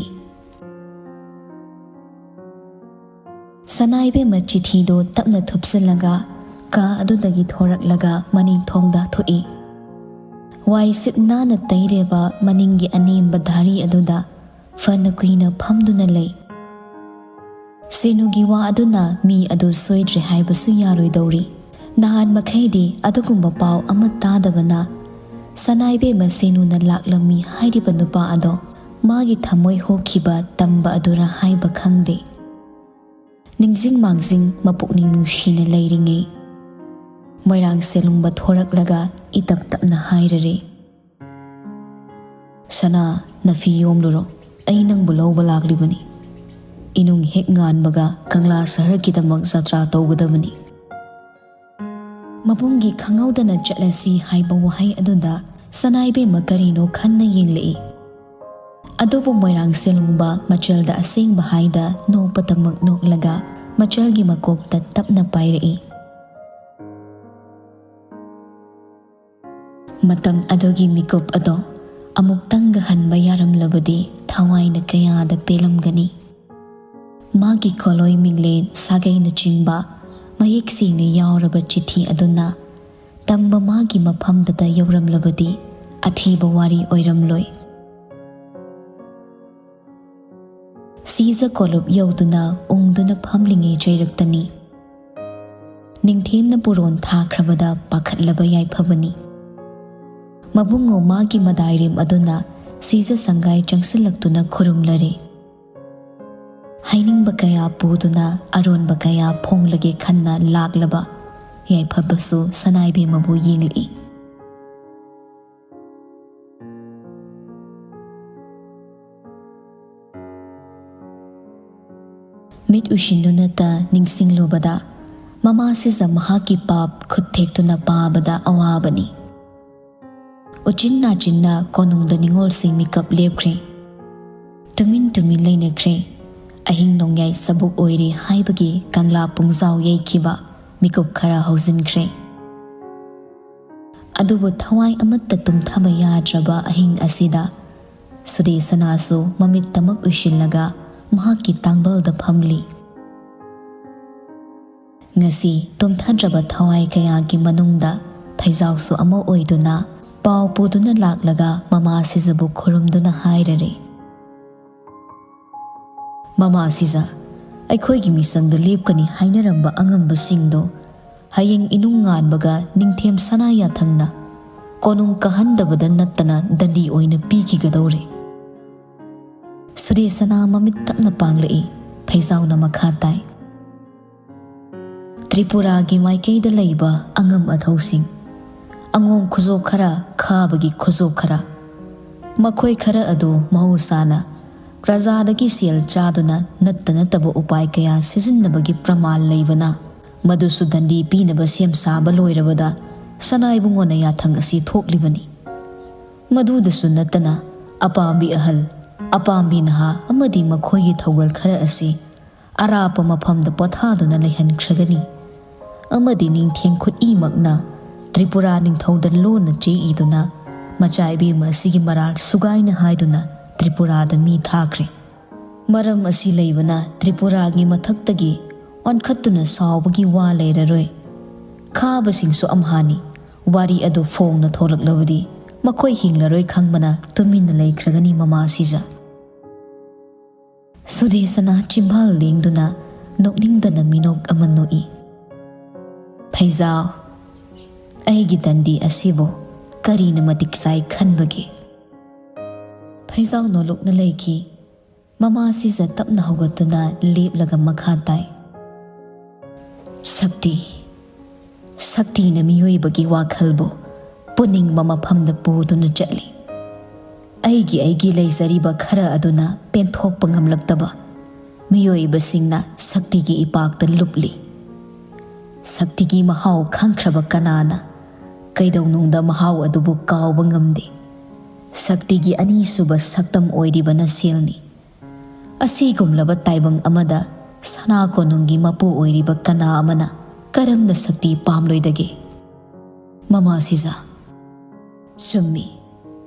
ꯁꯅꯥꯏꯕꯦꯝꯃ ꯆꯤꯊꯤꯗꯨ ꯇꯞꯅ ꯊꯨꯞꯆꯜꯂꯒ ꯀꯥ ꯑꯗꯨꯗꯒꯤ ꯊꯣꯔꯛꯂꯒ ꯃꯅꯤꯡ ꯊꯣꯡꯗ ꯊꯣꯛꯏ꯫ ꯋꯥꯏ ꯁꯤꯠ ꯅꯥꯟꯅ ꯇꯩꯔꯦꯕ ꯃꯅꯤꯡꯒꯤ ꯑꯅꯦꯝꯕ ꯙꯥꯔꯤ ꯑꯗꯨꯗ ꯐꯅ ꯀꯨꯏꯅ ꯐꯝꯗꯨꯅ ꯂꯩ꯫ ꯁꯦꯅꯨꯒꯤ ꯋꯥ ꯑꯗꯨꯅ ꯃꯤ ꯑꯗꯨ ꯁꯣꯏꯗ꯭ꯔꯦ ꯍꯥꯏꯕꯁꯨ ꯌꯥꯔꯣꯏꯗꯧꯔꯤ꯫ ꯅꯍꯥꯟ ꯃꯈꯩꯗꯤ ꯑꯗꯨꯒꯨꯝꯕ ꯄꯥꯎ ꯑꯃ ꯇꯥꯗꯕꯅ ꯁꯅꯥꯏꯕꯦꯝꯃ ꯁꯦꯅꯨꯅ ꯂꯥꯛꯂꯝꯃꯤ ꯍꯥꯏꯔꯤꯕ ꯅꯨꯄꯥ ꯑꯗꯣ ꯃꯥꯒꯤ ꯊꯃꯣꯏ ꯍꯣꯈꯤꯕ ꯇꯝꯕ ꯑꯗꯨꯔ ꯍꯥꯏꯕ ꯈꯪꯗꯦ꯫ ꯅꯤꯡꯁꯤꯡ ꯃꯥꯡꯖꯤꯡ ꯃꯄꯨꯛꯅꯤꯡ ꯅꯨꯡꯁꯤꯅ ꯂꯩꯔꯤꯉꯩ ꯃꯣꯏꯔꯥꯡ ꯁꯦꯂꯨꯡꯕ ꯊꯣꯔꯛꯂꯒ ꯏꯇꯞ ꯇꯞꯅ ꯍꯥꯏꯔꯔꯦ, "ꯁꯅꯥ, ꯅꯐꯤ ꯌꯣꯝꯂꯨꯔꯣ, ꯑꯩ ꯅꯪꯕꯨ ꯂꯧꯕ ꯂꯥꯛꯂꯤꯕꯅꯤ꯫ ꯏꯅꯨꯡ ꯍꯦꯛ ꯉꯥꯟꯕꯒ ꯀꯪꯂꯥ ꯁꯍꯔꯒꯤꯗꯃꯛ ꯖꯇ꯭ꯔꯥ ꯇꯧꯒꯗꯕꯅꯤ꯫" ꯃꯕꯨꯡꯒꯤ "ꯈꯪꯍꯧꯗꯅ ꯆꯠꯂꯁꯤ" ꯍꯥꯏꯕ ꯋꯥꯍꯩ ꯑꯗꯨꯗ ꯁꯅꯥꯏꯕꯦꯝꯃ ꯀꯔꯤꯅꯣ ꯈꯟꯅ ꯌꯦꯡꯂꯛꯏ꯫ ꯑꯗꯨꯕꯨ ꯃꯣꯏꯔꯥꯡ ꯁꯦꯂꯨꯡꯕ ꯃꯆꯜꯗ ꯑꯁꯦꯡꯕ ꯍꯥꯏꯗ ꯅꯣꯛꯄꯇꯃꯛ ꯅꯣꯛꯂꯒ ꯃꯆꯜꯒꯤ ꯃꯀꯣꯛꯇ ꯇꯞꯅ ꯄꯥꯏꯔꯛꯏ꯫ ꯃꯇꯝ ꯑꯗꯨꯒꯤ ꯃꯤꯀꯨꯞ ꯑꯗꯣ ꯑꯃꯨꯛꯇꯪꯒ ꯍꯟꯕ ꯌꯥꯔꯝꯂꯕꯗꯤ ꯊꯋꯥꯏꯅ ꯀꯌꯥꯗ ꯄꯦꯜꯂꯝꯒꯅꯤ꯫ ꯃꯥꯒꯤ ꯈꯣꯂꯣꯏ ꯃꯤꯡꯂꯦꯟ ꯁꯥꯒꯩꯅꯆꯤꯡꯕ ꯃꯌꯦꯛ ꯁꯦꯡꯅ ꯌꯥꯎꯔꯕ ꯆꯤꯊꯤ ꯑꯗꯨꯅ ꯇꯝꯕ ꯃꯥꯒꯤ ꯃꯐꯝꯗꯇ ꯌꯧꯔꯝꯂꯕꯗꯤ ꯑꯊꯤꯕ ꯋꯥꯔꯤ ꯑꯣꯏꯔꯝꯂꯣꯏ꯫ ꯁꯤꯖ ꯀꯣꯂꯨꯞ ꯌꯧꯗꯨꯅ ꯎꯪꯗꯨꯅ ꯐꯝꯂꯤꯉꯩ ꯆꯩꯔꯛꯇꯅꯤ꯫ ꯅꯤꯡꯊꯦꯝꯅ ꯄꯨꯔꯣꯟ ꯊꯥꯈ꯭ꯔꯕꯗ ꯄꯥꯈꯠꯂꯕ ꯌꯥꯏꯐꯕꯅꯤ꯫ ꯃꯕꯨꯡꯉꯣ ꯃꯥꯒꯤ ꯃꯗꯥꯏꯔꯦꯝ ꯑꯗꯨꯅ ꯁꯤꯖ ꯁꯪꯒꯥꯏ ꯆꯪꯁꯤꯜꯂꯛꯇꯨꯅ ꯈꯨꯔꯨꯝꯂꯔꯦ꯫ ꯍꯥꯏꯅꯤꯡꯕ ꯀꯌꯥ ꯄꯨꯗꯨꯅ ꯑꯔꯣꯟꯕ ꯀꯌꯥ ꯐꯣꯡꯂꯒꯦ ꯈꯟꯅ ꯂꯥꯛꯂꯕ ꯌꯥꯏꯐꯕꯁꯨ ꯁꯅꯥꯏꯕꯦꯝꯃꯕꯨ ꯌꯦꯡꯂꯛꯏ꯫ ꯃꯤꯠ ꯎꯏꯁꯤꯟꯗꯨꯅꯇ ꯅꯤꯡꯁꯤꯡꯂꯨꯕꯗ ꯃꯃꯥꯁꯤꯁꯨ ꯃꯍꯥꯛꯀꯤ ꯄꯥꯞ ꯈꯨꯠ ꯊꯦꯛꯇꯨꯅ ꯄꯥꯕꯗ ꯑꯋꯥꯕꯅꯤ꯫ ꯎꯆꯤꯟ ꯅꯥꯆꯤꯟꯅ ꯀꯣꯅꯨꯡꯗ ꯅꯤꯉꯣꯜꯁꯤꯡ ꯃꯤꯀꯞ ꯂꯦꯞꯈ꯭ꯔꯦ꯫ ꯇꯨꯃꯤꯟ ꯇꯨꯃꯤꯟ ꯂꯩꯅꯈ꯭ꯔꯦ꯫ ꯑꯍꯤꯡ ꯅꯣꯡꯌꯥꯏ ꯆꯕꯨꯛ ꯑꯣꯏꯔꯦ ꯍꯥꯏꯕꯒꯤ ꯀꯪꯂꯥ ꯄꯨꯡꯖꯥꯎ ꯌꯩꯈꯤꯕ ꯃꯤꯀꯨꯞ ꯈꯔ ꯍꯧꯖꯤꯟꯈ꯭ꯔꯦ꯫ ꯑꯗꯨꯕꯨ ꯊꯋꯥꯏ ꯑꯃꯠꯇ ꯇꯨꯝꯊꯕ ꯌꯥꯗ꯭ꯔꯕ ꯑꯍꯤꯡ ꯑꯁꯤꯗ ꯁꯨꯗꯦꯁꯅꯥꯁꯨ ꯃꯃꯤꯠ ꯇꯃꯛ ꯎꯏꯁꯤꯜꯂꯒ ꯃꯍꯥꯛꯀꯤ ꯇꯥꯡꯕꯜꯗ ꯐꯝꯂꯤ꯫ ꯉꯁꯤ ꯇꯨꯝꯊꯗ꯭ꯔꯕ ꯊꯋꯥꯏ ꯀꯌꯥꯒꯤ ꯃꯅꯨꯡꯗ ꯐꯩꯖꯥꯎꯁꯨ ꯑꯃ ꯑꯣꯏꯗꯨꯅ ꯄꯥꯎ ꯄꯨꯗꯨꯅ ꯂꯥꯛꯂꯒ ꯃꯃꯥ ꯁꯤꯖꯕꯨ ꯈꯨꯔꯨꯝꯗꯨꯅ ꯍꯥꯏꯔꯔꯦ, "ꯃꯃꯥ ꯁꯤꯖ, ꯑꯩꯈꯣꯏꯒꯤ ꯃꯤꯁꯪꯗ ꯂꯦꯞꯀꯅꯤ ꯍꯥꯏꯅꯔꯝꯕ ꯑꯉꯝꯕꯁꯤꯡꯗꯣ ꯍꯌꯦꯡ ꯏꯅꯨꯡ ꯉꯥꯟꯕꯒ ꯅꯤꯡꯊꯦꯝ ꯁꯅꯥ ꯌꯥꯊꯪꯅ ꯀꯣꯅꯨꯡ ꯀꯥꯍꯟꯗꯕꯗ ꯅꯠꯇꯅ ꯗꯟꯗꯤ ꯑꯣꯏꯅ ꯄꯤꯈꯤꯒꯗꯧꯔꯦ"꯫ ꯁꯨꯗꯦꯁꯅꯥ ꯃꯃꯤꯠ ꯇꯞꯅ ꯄꯥꯡꯂꯛꯏ꯫ ꯐꯩꯖꯥꯎꯅ ꯃꯈꯥ ꯇꯥꯏ, "ꯇ꯭ꯔꯤꯄꯨꯔꯥꯒꯤ ꯃꯥꯏꯀꯩꯗ ꯂꯩꯕ ꯑꯉꯝ ꯑꯊꯧꯁꯤꯡ, ꯑꯉꯣꯝ ꯈꯨꯖꯣ ꯈꯔ, ꯈꯥꯕꯒꯤ ꯈꯨꯖꯣ ꯈꯔ, ꯃꯈꯣꯏ ꯈꯔ ꯑꯗꯨ ꯃꯍꯧꯁꯥꯅ ꯄ꯭ꯔꯖꯥꯗꯒꯤ ꯁꯦꯜ ꯆꯥꯗꯨꯅ ꯅꯠꯇ ꯅꯠꯇꯕ ꯎꯄꯥꯏ ꯀꯌꯥ ꯁꯤꯖꯤꯟꯅꯕꯒꯤ ꯄ꯭ꯔꯃꯥꯟ ꯂꯩꯕꯅ, ꯃꯗꯨꯁꯨ ꯗꯟꯗꯤ ꯄꯤꯅꯕ ꯁꯦꯝ ꯁꯥꯕ ꯂꯣꯏꯔꯕꯗ ꯁꯅꯥꯏꯕꯨꯡꯉꯣꯅ ꯌꯥꯊꯪ ꯑꯁꯤ ꯊꯣꯛꯂꯤꯕꯅꯤ꯫ ꯃꯗꯨꯗꯁꯨ ꯅꯠꯇꯅ ꯑꯄꯥꯝꯕꯤ ꯑꯍꯜ, ꯑꯄꯥꯝꯕꯤ ꯅꯍꯥ ꯑꯃꯗꯤ ꯃꯈꯣꯏꯒꯤ ꯊꯧꯒꯜ ꯈꯔ ꯑꯁꯤ ꯑꯔꯥꯞꯄ ꯃꯐꯝꯗ ꯄꯣꯊꯥꯗꯨꯅ ꯂꯩꯍꯟꯈ꯭ꯔꯒꯅꯤ꯫ ꯑꯃꯗꯤ ꯅꯤꯡꯊꯦꯝ ꯈꯨꯠꯏꯃꯛꯅ ꯇ꯭ꯔꯤꯄꯨꯔꯥ ꯅꯤꯡꯊꯧꯗ ꯂꯣꯟꯅ ꯆꯦ ꯏꯗꯨꯅ ꯃꯆꯥ ꯏꯕꯦꯝꯃ ꯑꯁꯤꯒꯤ ꯃꯔꯥꯜ ꯁꯨꯒꯥꯏꯅ ꯍꯥꯏꯗꯨꯅ ꯇ꯭ꯔꯤꯄꯨꯔꯥꯗ ꯃꯤ ꯊꯥꯈ꯭ꯔꯦ"꯫ ꯃꯔꯝ ꯑꯁꯤ ꯂꯩꯕꯅ ꯇ꯭ꯔꯤꯄꯨꯔꯥꯒꯤ ꯃꯊꯛꯇꯒꯤ ꯑꯣꯟꯈꯠꯇꯨꯅ ꯁꯥꯎꯕꯒꯤ ꯋꯥ ꯂꯩꯔꯔꯣꯏ꯫ ꯈꯥꯕꯁꯤꯡꯁꯨ ꯑꯝꯍꯥꯅꯤ꯫ ꯋꯥꯔꯤ ꯑꯗꯨ ꯐꯣꯡꯅ ꯊꯣꯛꯂꯛꯂꯕꯗꯤ ꯃꯈꯣꯏ ꯍꯤꯡꯂꯔꯣꯏ ꯈꯪꯕꯅ ꯇꯨꯃꯤꯟꯅ ꯂꯩꯈ꯭ꯔꯒꯅꯤ ꯃꯃꯥ ꯁꯤꯖ꯫ ꯁꯨꯗꯦꯁꯅꯥ ꯆꯤꯝꯕꯥꯜ ꯂꯦꯡꯗꯨꯅ ꯅꯣꯛꯅꯤꯡꯗꯅ ꯃꯤꯅꯣꯛ ꯑꯃ ꯅꯣꯛꯏ꯫ "ꯐꯩꯖꯥꯎ, ꯑꯩꯒꯤ ꯗꯟꯗꯤ ꯑꯁꯤꯕꯨ ꯀꯔꯤꯅ ꯃꯇꯤꯛ ꯆꯥꯏ ꯈꯟꯕꯒꯦ?" ꯐꯩꯖꯥꯎ ꯅꯣꯂꯨꯛꯅ ꯂꯩꯈꯤ꯫ ꯃꯃꯥ ꯁꯤꯖ ꯇꯞꯅ ꯍꯧꯒꯠꯇꯨꯅ ꯂꯦꯞꯂꯒ ꯃꯈꯥ ꯇꯥꯏ, "ꯁꯛꯇꯤ, ꯁꯛꯇꯤꯅ ꯃꯤꯑꯣꯏꯕꯒꯤ ꯋꯥꯈꯜꯕꯨ ꯄꯨꯅꯤꯡꯕ ꯃꯐꯝꯗ ꯄꯨꯗꯨꯅ ꯆꯠꯂꯤ꯫ ꯑꯩꯒꯤ, ꯑꯩꯒꯤ ꯂꯩꯖꯔꯤꯕ ꯈꯔ ꯑꯗꯨꯅ ꯄꯦꯟꯊꯣꯛꯄ ꯉꯝꯂꯛꯇꯕ ꯃꯤꯑꯣꯏꯕꯁꯤꯡꯅ ꯁꯛꯇꯤꯒꯤ ꯏꯄꯥꯛꯇ ꯂꯨꯞꯂꯤ꯫ ꯁꯛꯇꯤꯒꯤ ꯃꯍꯥꯎ ꯈꯪꯈ꯭ꯔꯕ ꯀꯅꯥꯅ ꯀꯩꯗꯧꯅꯨꯡꯗ ꯃꯍꯥꯎ ꯑꯗꯨꯕꯨ ꯀꯥꯎꯕ ꯉꯝꯗꯦ꯫ ꯁꯛꯇꯤꯒꯤ ꯑꯅꯤꯁꯨꯕ ꯁꯛꯇꯝ ꯑꯣꯏꯔꯤꯕꯅ ꯁꯦꯜꯅꯤ꯫ ꯑꯁꯤꯒꯨꯝꯂꯕ ꯇꯥꯏꯕꯪ ꯑꯃꯗ ꯁꯅꯥ ꯀꯣꯅꯨꯡꯒꯤ ꯃꯄꯨ ꯑꯣꯏꯔꯤꯕ ꯀꯅꯥ ꯑꯃꯅ ꯀꯔꯝꯅ ꯁꯛꯇꯤ ꯄꯥꯝꯂꯣꯏꯗꯒꯦ?" ꯃꯃꯥ ꯁꯤꯖ, ꯆꯨꯝꯃꯤ,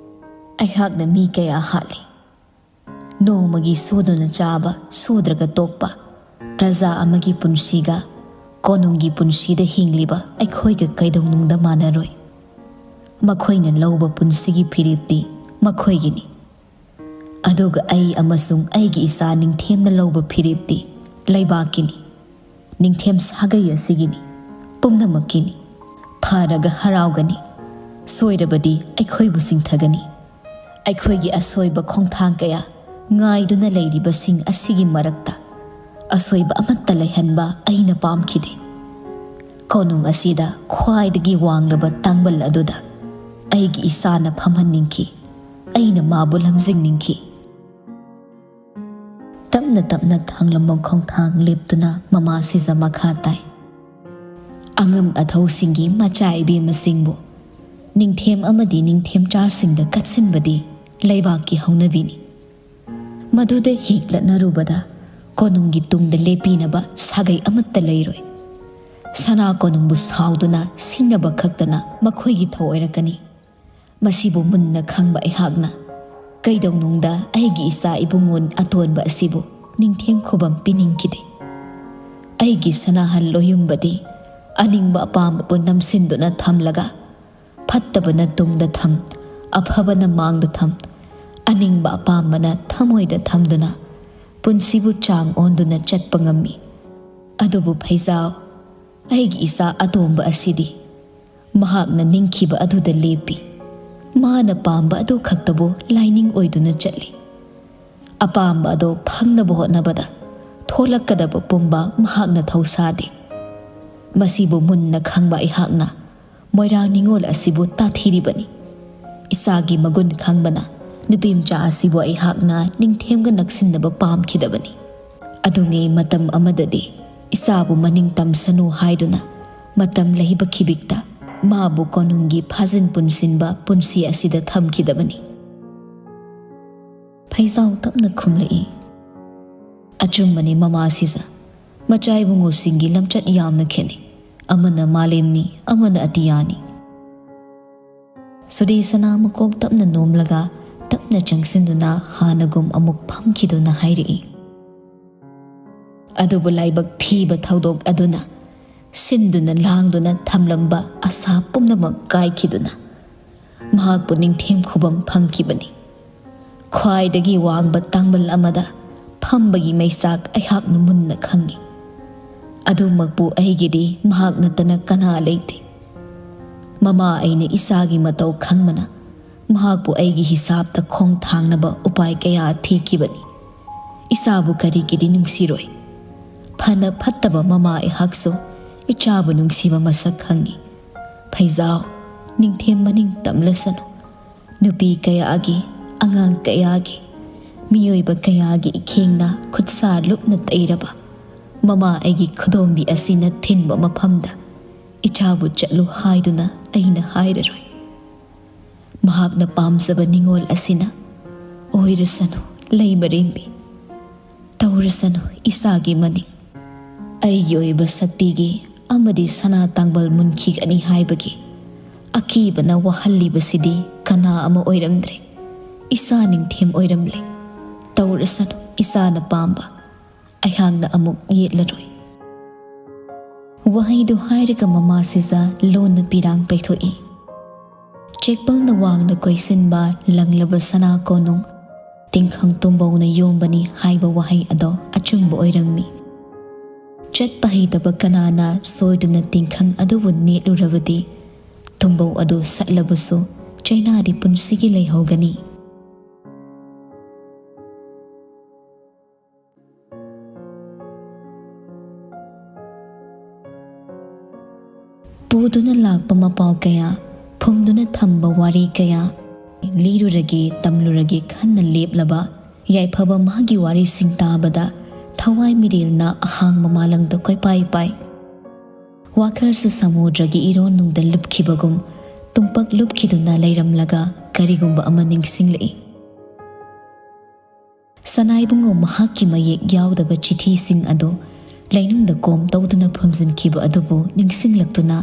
ꯑꯩꯍꯥꯛꯅ ꯃꯤ ꯀꯌꯥ ꯍꯥꯠꯂꯤ꯫ ꯅꯣꯡꯃꯒꯤ ꯁꯨꯗꯨꯅ ꯆꯥꯕ, ꯁꯨꯗ꯭ꯔꯒ ꯇꯣꯛꯄ, ꯄ꯭ꯔꯖꯥ ꯑꯃꯒꯤ ꯄꯨꯟꯁꯤꯒ ꯀꯣꯅꯨꯡꯒꯤ ꯄꯨꯟꯁꯤꯗ ꯍꯤꯡꯂꯤꯕ ꯑꯩꯈꯣꯏꯒ ꯀꯩꯗꯧꯅꯨꯡꯗ ꯃꯥꯟꯅꯔꯣꯏ꯫ ꯃꯈꯣꯏꯅ ꯂꯧꯕ ꯄꯨꯟꯁꯤꯒꯤ ꯐꯤꯔꯦꯞꯇꯤ ꯃꯈꯣꯏꯒꯤꯅꯤ꯫ ꯑꯗꯨꯒ ꯑꯩ ꯑꯃꯁꯨꯡ ꯑꯩꯒꯤ ꯏꯆꯥ ꯅꯤꯡꯊꯦꯝꯅ ꯂꯧꯕ ꯐꯤꯔꯦꯞꯇꯤ ꯂꯩꯕꯥꯛꯀꯤꯅꯤ꯫ ꯅꯤꯡꯊꯦꯝ ꯁꯥꯒꯩ ꯑꯁꯤꯒꯤꯅꯤ꯫ ꯄꯨꯝꯅꯃꯛꯀꯤꯅꯤ꯫ ꯐꯔꯒ ꯍꯔꯥꯎꯒꯅꯤ꯫ ꯁꯣꯏꯔꯕꯗꯤ ꯑꯩꯈꯣꯏꯕꯨ ꯆꯤꯡꯊꯒꯅꯤ꯫ ꯑꯩꯈꯣꯏꯒꯤ ꯑꯁꯣꯏꯕ ꯈꯣꯡꯊꯥꯡ ꯀꯌꯥ ꯉꯥꯏꯗꯨꯅ ꯂꯩꯔꯤꯕꯁꯤꯡ ꯑꯁꯤꯒꯤ ꯃꯔꯛꯇ ꯑꯁꯣꯏꯕ ꯑꯃꯠꯇ ꯂꯩꯍꯟꯕ ꯑꯩꯅ ꯄꯥꯝꯈꯤꯗꯦ꯫ ꯀꯣꯅꯨꯡ ꯑꯁꯤꯗ ꯈ꯭ꯋꯥꯏꯗꯒꯤ ꯋꯥꯡꯂꯕ ꯇꯥꯡꯕꯜ ꯑꯗꯨꯗ ꯑꯩꯒꯤ ꯏꯆꯥꯅ ꯐꯝꯍꯟꯅꯤꯡꯈꯤ꯫ ꯑꯩꯅ ꯃꯥꯕꯨ ꯂꯝꯖꯤꯡꯅꯤꯡꯈꯤ꯫ ꯇꯞꯅ ꯇꯞꯅ ꯊꯥꯡꯂꯝꯕꯝ ꯈꯣꯡꯊꯥꯡ ꯂꯦꯞꯇꯨꯅ ꯃꯃꯥ ꯁꯤꯖ ꯃꯈꯥ ꯇꯥꯏ, "ꯑꯉꯝ ꯑꯊꯧꯁꯤꯡꯒꯤ ꯃꯆꯥ ꯏꯕꯦꯝꯃꯁꯤꯡꯕꯨ ꯅꯤꯡꯊꯦꯝ ꯑꯃꯗꯤ ꯅꯤꯡꯊꯦꯝꯆꯥꯁꯤꯡꯗ ꯀꯠꯁꯤꯟꯕꯗꯤ ꯂꯩꯕꯥꯛꯀꯤ ꯍꯧꯅꯕꯤꯅꯤ꯫ ꯃꯗꯨꯗ ꯍꯦꯛꯂꯠꯅꯔꯨꯕꯗ ꯀꯣꯅꯨꯡꯒꯤ ꯇꯨꯡꯗ ꯂꯦꯞꯄꯤꯅꯕ ꯁꯥꯒꯩ ꯑꯃꯠꯇ ꯂꯩꯔꯣꯏ꯫ ꯁꯅꯥ ꯀꯣꯅꯨꯡꯕꯨ ꯁꯥꯎꯗꯨꯅ ꯁꯤꯡꯅꯕ ꯈꯛꯇꯅ ꯃꯈꯣꯏꯒꯤ ꯊꯧ ꯑꯣꯏꯔꯛꯀꯅꯤ꯫ ꯃꯁꯤꯕꯨ ꯃꯨꯟꯅ ꯈꯪꯕ ꯑꯩꯍꯥꯛꯅ ꯀꯩꯗꯧꯅꯨꯡꯗ ꯑꯩꯒꯤ ꯏꯆꯥ ꯏꯕꯨꯡꯉꯣ ꯑꯇꯣꯟꯕ ꯑꯁꯤꯕꯨ ꯅꯤꯡꯊꯦꯝ ꯈꯨꯕꯝ ꯄꯤꯅꯤꯡꯈꯤꯗꯦ꯫ ꯑꯩꯒꯤ ꯁꯅꯥꯍꯜ ꯂꯣꯌꯨꯝꯕꯗꯤ ꯑꯅꯤꯡꯕ ꯑꯄꯥꯝꯕꯕꯨ ꯅꯝꯁꯤꯟꯗꯨꯅ ꯊꯝꯂꯒ, ꯐꯠꯇꯕꯅ ꯇꯨꯡꯗ ꯊꯝ, ꯑꯐꯕꯅ ꯃꯥꯡꯗ ꯊꯝ, ꯑꯅꯤꯡꯕ ꯑꯄꯥꯝꯕꯅ ꯊꯃꯣꯏꯗ ꯊꯝꯗꯨꯅ ꯄꯨꯟꯁꯤꯕꯨ ꯆꯥꯡ ꯑꯣꯟꯗꯨꯅ ꯆꯠꯄ ꯉꯝꯃꯤ꯫ ꯑꯗꯨꯕꯨ ꯐꯩꯖꯥꯎ, ꯑꯩꯒꯤ ꯏꯆꯥ ꯑꯇꯣꯝꯕ ꯑꯁꯤꯗꯤ ꯃꯍꯥꯛꯅ ꯅꯤꯡꯈꯤꯕ ꯑꯗꯨꯗ ꯂꯦꯞꯄꯤ꯫ ꯃꯥꯅ ꯄꯥꯝꯕ ꯑꯗꯨ ꯈꯛꯇꯕꯨ ꯂꯥꯏꯅꯤꯡ ꯑꯣꯏꯗꯨꯅ ꯆꯠꯂꯤ꯫ ꯑꯄꯥꯝꯕ ꯑꯗꯨ ꯐꯪꯅꯕ ꯍꯣꯠꯅꯕꯗ ꯊꯣꯛꯂꯛꯀꯗꯕ ꯄꯨꯝꯕ ꯃꯍꯥꯛꯅ ꯊꯧꯁꯥꯗꯦ꯫ ꯃꯁꯤꯕꯨ ꯃꯨꯟꯅ ꯈꯪꯕ ꯑꯩꯍꯥꯛꯅ ꯃꯣꯏꯔꯥꯡ ꯅꯤꯉꯣꯜ ꯑꯁꯤꯕꯨ ꯇꯥꯊꯤꯔꯤꯕꯅꯤ꯫ ꯏꯆꯥꯒꯤ ꯃꯒꯨꯟ ꯈꯪꯕꯅ ꯅꯨꯄꯤꯃꯆꯥ ꯑꯁꯤꯕꯨ ꯑꯩꯍꯥꯛꯅ ꯅꯤꯡꯊꯦꯝꯒ ꯅꯛꯁꯤꯟꯅꯕ ꯄꯥꯝꯈꯤꯗꯕꯅꯤ꯫ ꯑꯗꯨꯉꯩ ꯃꯇꯝ ꯑꯃꯗꯗꯤ ꯏꯆꯥꯕꯨ ꯃꯅꯤꯡ ꯇꯝꯁꯅꯨ ꯍꯥꯏꯗꯨꯅ ꯃꯇꯝ ꯂꯩꯕ ꯈꯤꯕꯤꯛꯇ ꯃꯥꯕꯨ ꯀꯣꯅꯨꯡꯒꯤ ꯐꯥꯖꯤꯟ ꯄꯨꯟꯁꯤꯟꯕ ꯄꯨꯟꯁꯤ ꯑꯁꯤꯗ ꯊꯝꯈꯤꯗꯕꯅꯤ꯫ ꯐꯩꯖꯥꯎ ꯇꯞꯅ ꯈꯨꯝꯂꯛꯏ꯫ ꯑꯆꯨꯝꯕꯅꯤ ꯃꯃꯥ ꯁꯤꯖ, ꯃꯆꯥ ꯏꯕꯨꯡꯉꯣꯁꯤꯡꯒꯤ ꯂꯝꯆꯠ ꯌꯥꯝꯅ ꯈꯦꯠꯅꯩ꯫ ꯑꯃꯅ ꯃꯥꯂꯦꯝꯅꯤ, ꯑꯃꯅ ꯑꯇꯤꯌꯥꯅꯤ꯫ ꯁꯨꯗꯦꯁꯅꯥ ꯃꯀꯣꯛ ꯇꯞꯅ ꯅꯣꯝꯂꯒ ꯇꯞꯅ ꯆꯪꯁꯤꯟꯗꯨꯅ ꯍꯥꯟꯅꯒꯨꯝ ꯑꯃꯨꯛ ꯐꯝꯈꯤꯗꯨꯅ ꯍꯥꯏꯔꯛꯏ꯫ ꯑꯗꯨꯕꯨ ꯂꯥꯏꯕꯛ ꯊꯤꯕ ꯊꯧꯗꯣꯛ ꯑꯗꯨꯅ ꯁꯤꯟꯗꯨꯅ ꯂꯥꯡꯗꯨꯅ ꯊꯝꯂꯝꯕ ꯑꯁꯥ ꯄꯨꯝꯅꯃꯛ ꯀꯥꯏꯈꯤꯗꯨꯅ ꯃꯍꯥꯛꯄꯨ ꯅꯤꯡꯊꯦꯝ ꯈꯨꯕꯝ ꯐꯪꯈꯤꯕꯅꯤ꯫ ꯈ꯭ꯋꯥꯏꯗꯒꯤ ꯋꯥꯡꯕ ꯇꯥꯡꯕꯜ ꯑꯃꯗ ꯐꯝꯕꯒꯤ ꯃꯩꯆꯥꯛ ꯑꯩꯍꯥꯛꯅ ꯃꯨꯟꯅ ꯈꯪꯏ꯫ ꯑꯗꯨꯃꯛꯄꯨ ꯑꯩꯒꯤꯗꯤ ꯃꯍꯥꯛ ꯅꯠꯇꯅ ꯀꯅꯥ ꯂꯩꯇꯦ꯫ ꯃꯃꯥ ꯑꯩꯅ ꯏꯆꯥꯒꯤ ꯃꯇꯧ ꯈꯪꯕꯅ ꯃꯍꯥꯛꯄꯨ ꯑꯩꯒꯤ ꯍꯤꯁꯥꯞꯇ ꯈꯣꯡ ꯊꯥꯡꯅꯕ ꯎꯄꯥꯏ ꯀꯌꯥ ꯊꯤꯈꯤꯕꯅꯤ꯫ ꯏꯆꯥꯕꯨ ꯀꯔꯤꯒꯤꯗꯤ ꯅꯨꯡꯁꯤꯔꯣꯏ? ꯐꯅ ꯐꯠꯇꯕ ꯃꯃꯥ ꯑꯩꯍꯥꯛꯁꯨ ꯏꯆꯥꯕꯨ ꯅꯨꯡꯁꯤꯕ ꯃꯁꯛ ꯈꯪꯏ꯫ ꯐꯩꯖꯥꯎ, ꯅꯤꯡꯊꯦꯝ ꯃꯅꯤꯡ ꯇꯝꯂꯁꯅꯨ꯫ ꯅꯨꯄꯤ ꯀꯌꯥꯒꯤ, ꯑꯉꯥꯡ ꯀꯌꯥꯒꯤ, ꯃꯤꯑꯣꯏꯕ ꯀꯌꯥꯒꯤ ꯏꯈꯦꯡꯅ ꯈꯨꯠꯁꯥ ꯂꯨꯞꯅ ꯇꯩꯔꯕ ꯃꯃꯥ ꯑꯩꯒꯤ ꯈꯨꯗꯣꯝꯕꯤ ꯑꯁꯤꯅ ꯊꯤꯟꯕ ꯃꯐꯝꯗ ꯏꯆꯥꯕꯨ ꯆꯠꯂꯨ ꯍꯥꯏꯗꯨꯅ ꯑꯩꯅ ꯍꯥꯏꯔꯔꯣꯏ꯫ ꯃꯍꯥꯛꯅ ꯄꯥꯝꯖꯕ ꯅꯤꯉꯣꯜ ꯑꯁꯤꯅ ꯑꯣꯏꯔꯁꯅꯨ ꯂꯩꯃꯔꯦꯝꯕꯤ, ꯇꯧꯔꯁꯅꯨ ꯏꯆꯥꯒꯤ ꯃꯅꯤꯡ꯫ ꯑꯩꯒꯤ ꯑꯣꯏꯕ ꯁꯛꯇꯤꯒꯤ ꯑꯃꯗꯤ ꯁꯅꯥ ꯇꯥꯡꯕꯜ ꯃꯨꯟꯈꯤꯒꯅꯤ ꯍꯥꯏꯕꯒꯤ ꯑꯀꯤꯕꯅ ꯋꯥꯍꯜꯂꯤꯕꯁꯤꯗꯤ ꯀꯅꯥ ꯑꯃ ꯑꯣꯏꯔꯝꯗ꯭ꯔꯦ꯫ ꯏꯆꯥ ꯅꯤꯡꯊꯦꯝ ꯑꯣꯏꯔꯝꯂꯦ꯫ ꯇꯧꯔꯁꯅꯨ ꯏꯆꯥꯅ ꯄꯥꯝꯕ꯫ ꯑꯩꯍꯥꯛꯅ ꯑꯃꯨꯛ ꯌꯦꯠꯂꯔꯣꯏ꯫ ꯋꯥꯍꯩꯗꯨ ꯍꯥꯏꯔꯒ ꯃꯃꯥ ꯁꯤꯖ ꯂꯣꯟꯅ ꯄꯤꯔꯥꯡ ꯇꯩꯊꯣꯛꯏ꯫ ꯆꯦꯛꯄꯜꯅ ꯋꯥꯡꯅ ꯀꯣꯏꯁꯤꯟꯕ ꯂꯪꯂꯕ ꯁꯅꯥ ꯀꯣꯅꯨꯡ, ꯇꯤꯡꯈꯪ ꯇꯨꯝꯕꯧꯅ ꯌꯣꯝꯕꯅꯤ ꯍꯥꯏꯕ ꯋꯥꯍꯩ ꯑꯗꯣ ꯑꯆꯨꯝꯕ ꯑꯣꯏꯔꯝꯃꯤ꯫ ꯆꯠꯄ ꯍꯩꯇꯕ ꯀꯅꯥꯅ ꯁꯣꯏꯗꯨꯅ ꯇꯤꯡꯈꯪ ꯑꯗꯨꯕꯨ ꯅꯦꯠꯂꯨꯔꯕꯗꯤ, ꯇꯨꯝꯕꯧ ꯑꯗꯨ ꯁꯠꯂꯕꯁꯨ ꯆꯩꯅꯥꯗꯤ ꯄꯨꯟꯁꯤꯒꯤ ꯂꯩꯍꯧꯒꯅꯤ꯫ ꯄꯨꯗꯨꯅ ꯂꯥꯛꯄ ꯃꯄꯥꯎ ꯀꯌꯥ, ꯐꯨꯝꯗꯨꯅ ꯊꯝꯕ ꯋꯥꯔꯤ ꯀꯌꯥ ꯂꯤꯔꯨꯔꯒꯦ, ꯇꯝꯂꯨꯔꯒꯦ ꯈꯟꯅ ꯂꯦꯞꯂꯕ ꯌꯥꯏꯐꯕ ꯃꯥꯒꯤ ꯋꯥꯔꯤꯁꯤꯡ ꯇꯥꯕꯗ ꯊꯋꯥꯏ ꯃꯤꯔꯦꯜꯅ ꯑꯍꯥꯡꯕ ꯃꯥꯂꯪꯗ ꯀꯣꯏꯄꯥꯏ ꯄꯥꯏ꯫ ꯋꯥꯈꯜꯁꯨ ꯁꯃꯨꯗ꯭ꯔꯒꯤ ꯏꯔꯣꯟꯅꯨꯡꯗ ꯂꯨꯞꯈꯤꯕꯒꯨꯝ ꯇꯨꯡꯄꯛ ꯂꯨꯞꯈꯤꯗꯨꯅ ꯂꯩꯔꯝꯂꯒ ꯀꯔꯤꯒꯨꯝꯕ ꯑꯃ ꯅꯤꯡꯁꯤꯡꯂꯛꯏ꯫ ꯁꯅꯥꯏꯕꯨꯡꯉꯣ ꯃꯍꯥꯛꯀꯤ ꯃꯌꯦꯛ ꯌꯥꯎꯗꯕ ꯆꯤꯊꯤꯁꯤꯡ ꯑꯗꯨ ꯂꯩꯅꯨꯡꯗ ꯀꯣꯝ ꯇꯧꯗꯨꯅ ꯐꯨꯝꯖꯤꯟꯈꯤꯕ ꯑꯗꯨꯕꯨ ꯅꯤꯡꯁꯤꯡꯂꯛꯇꯨꯅ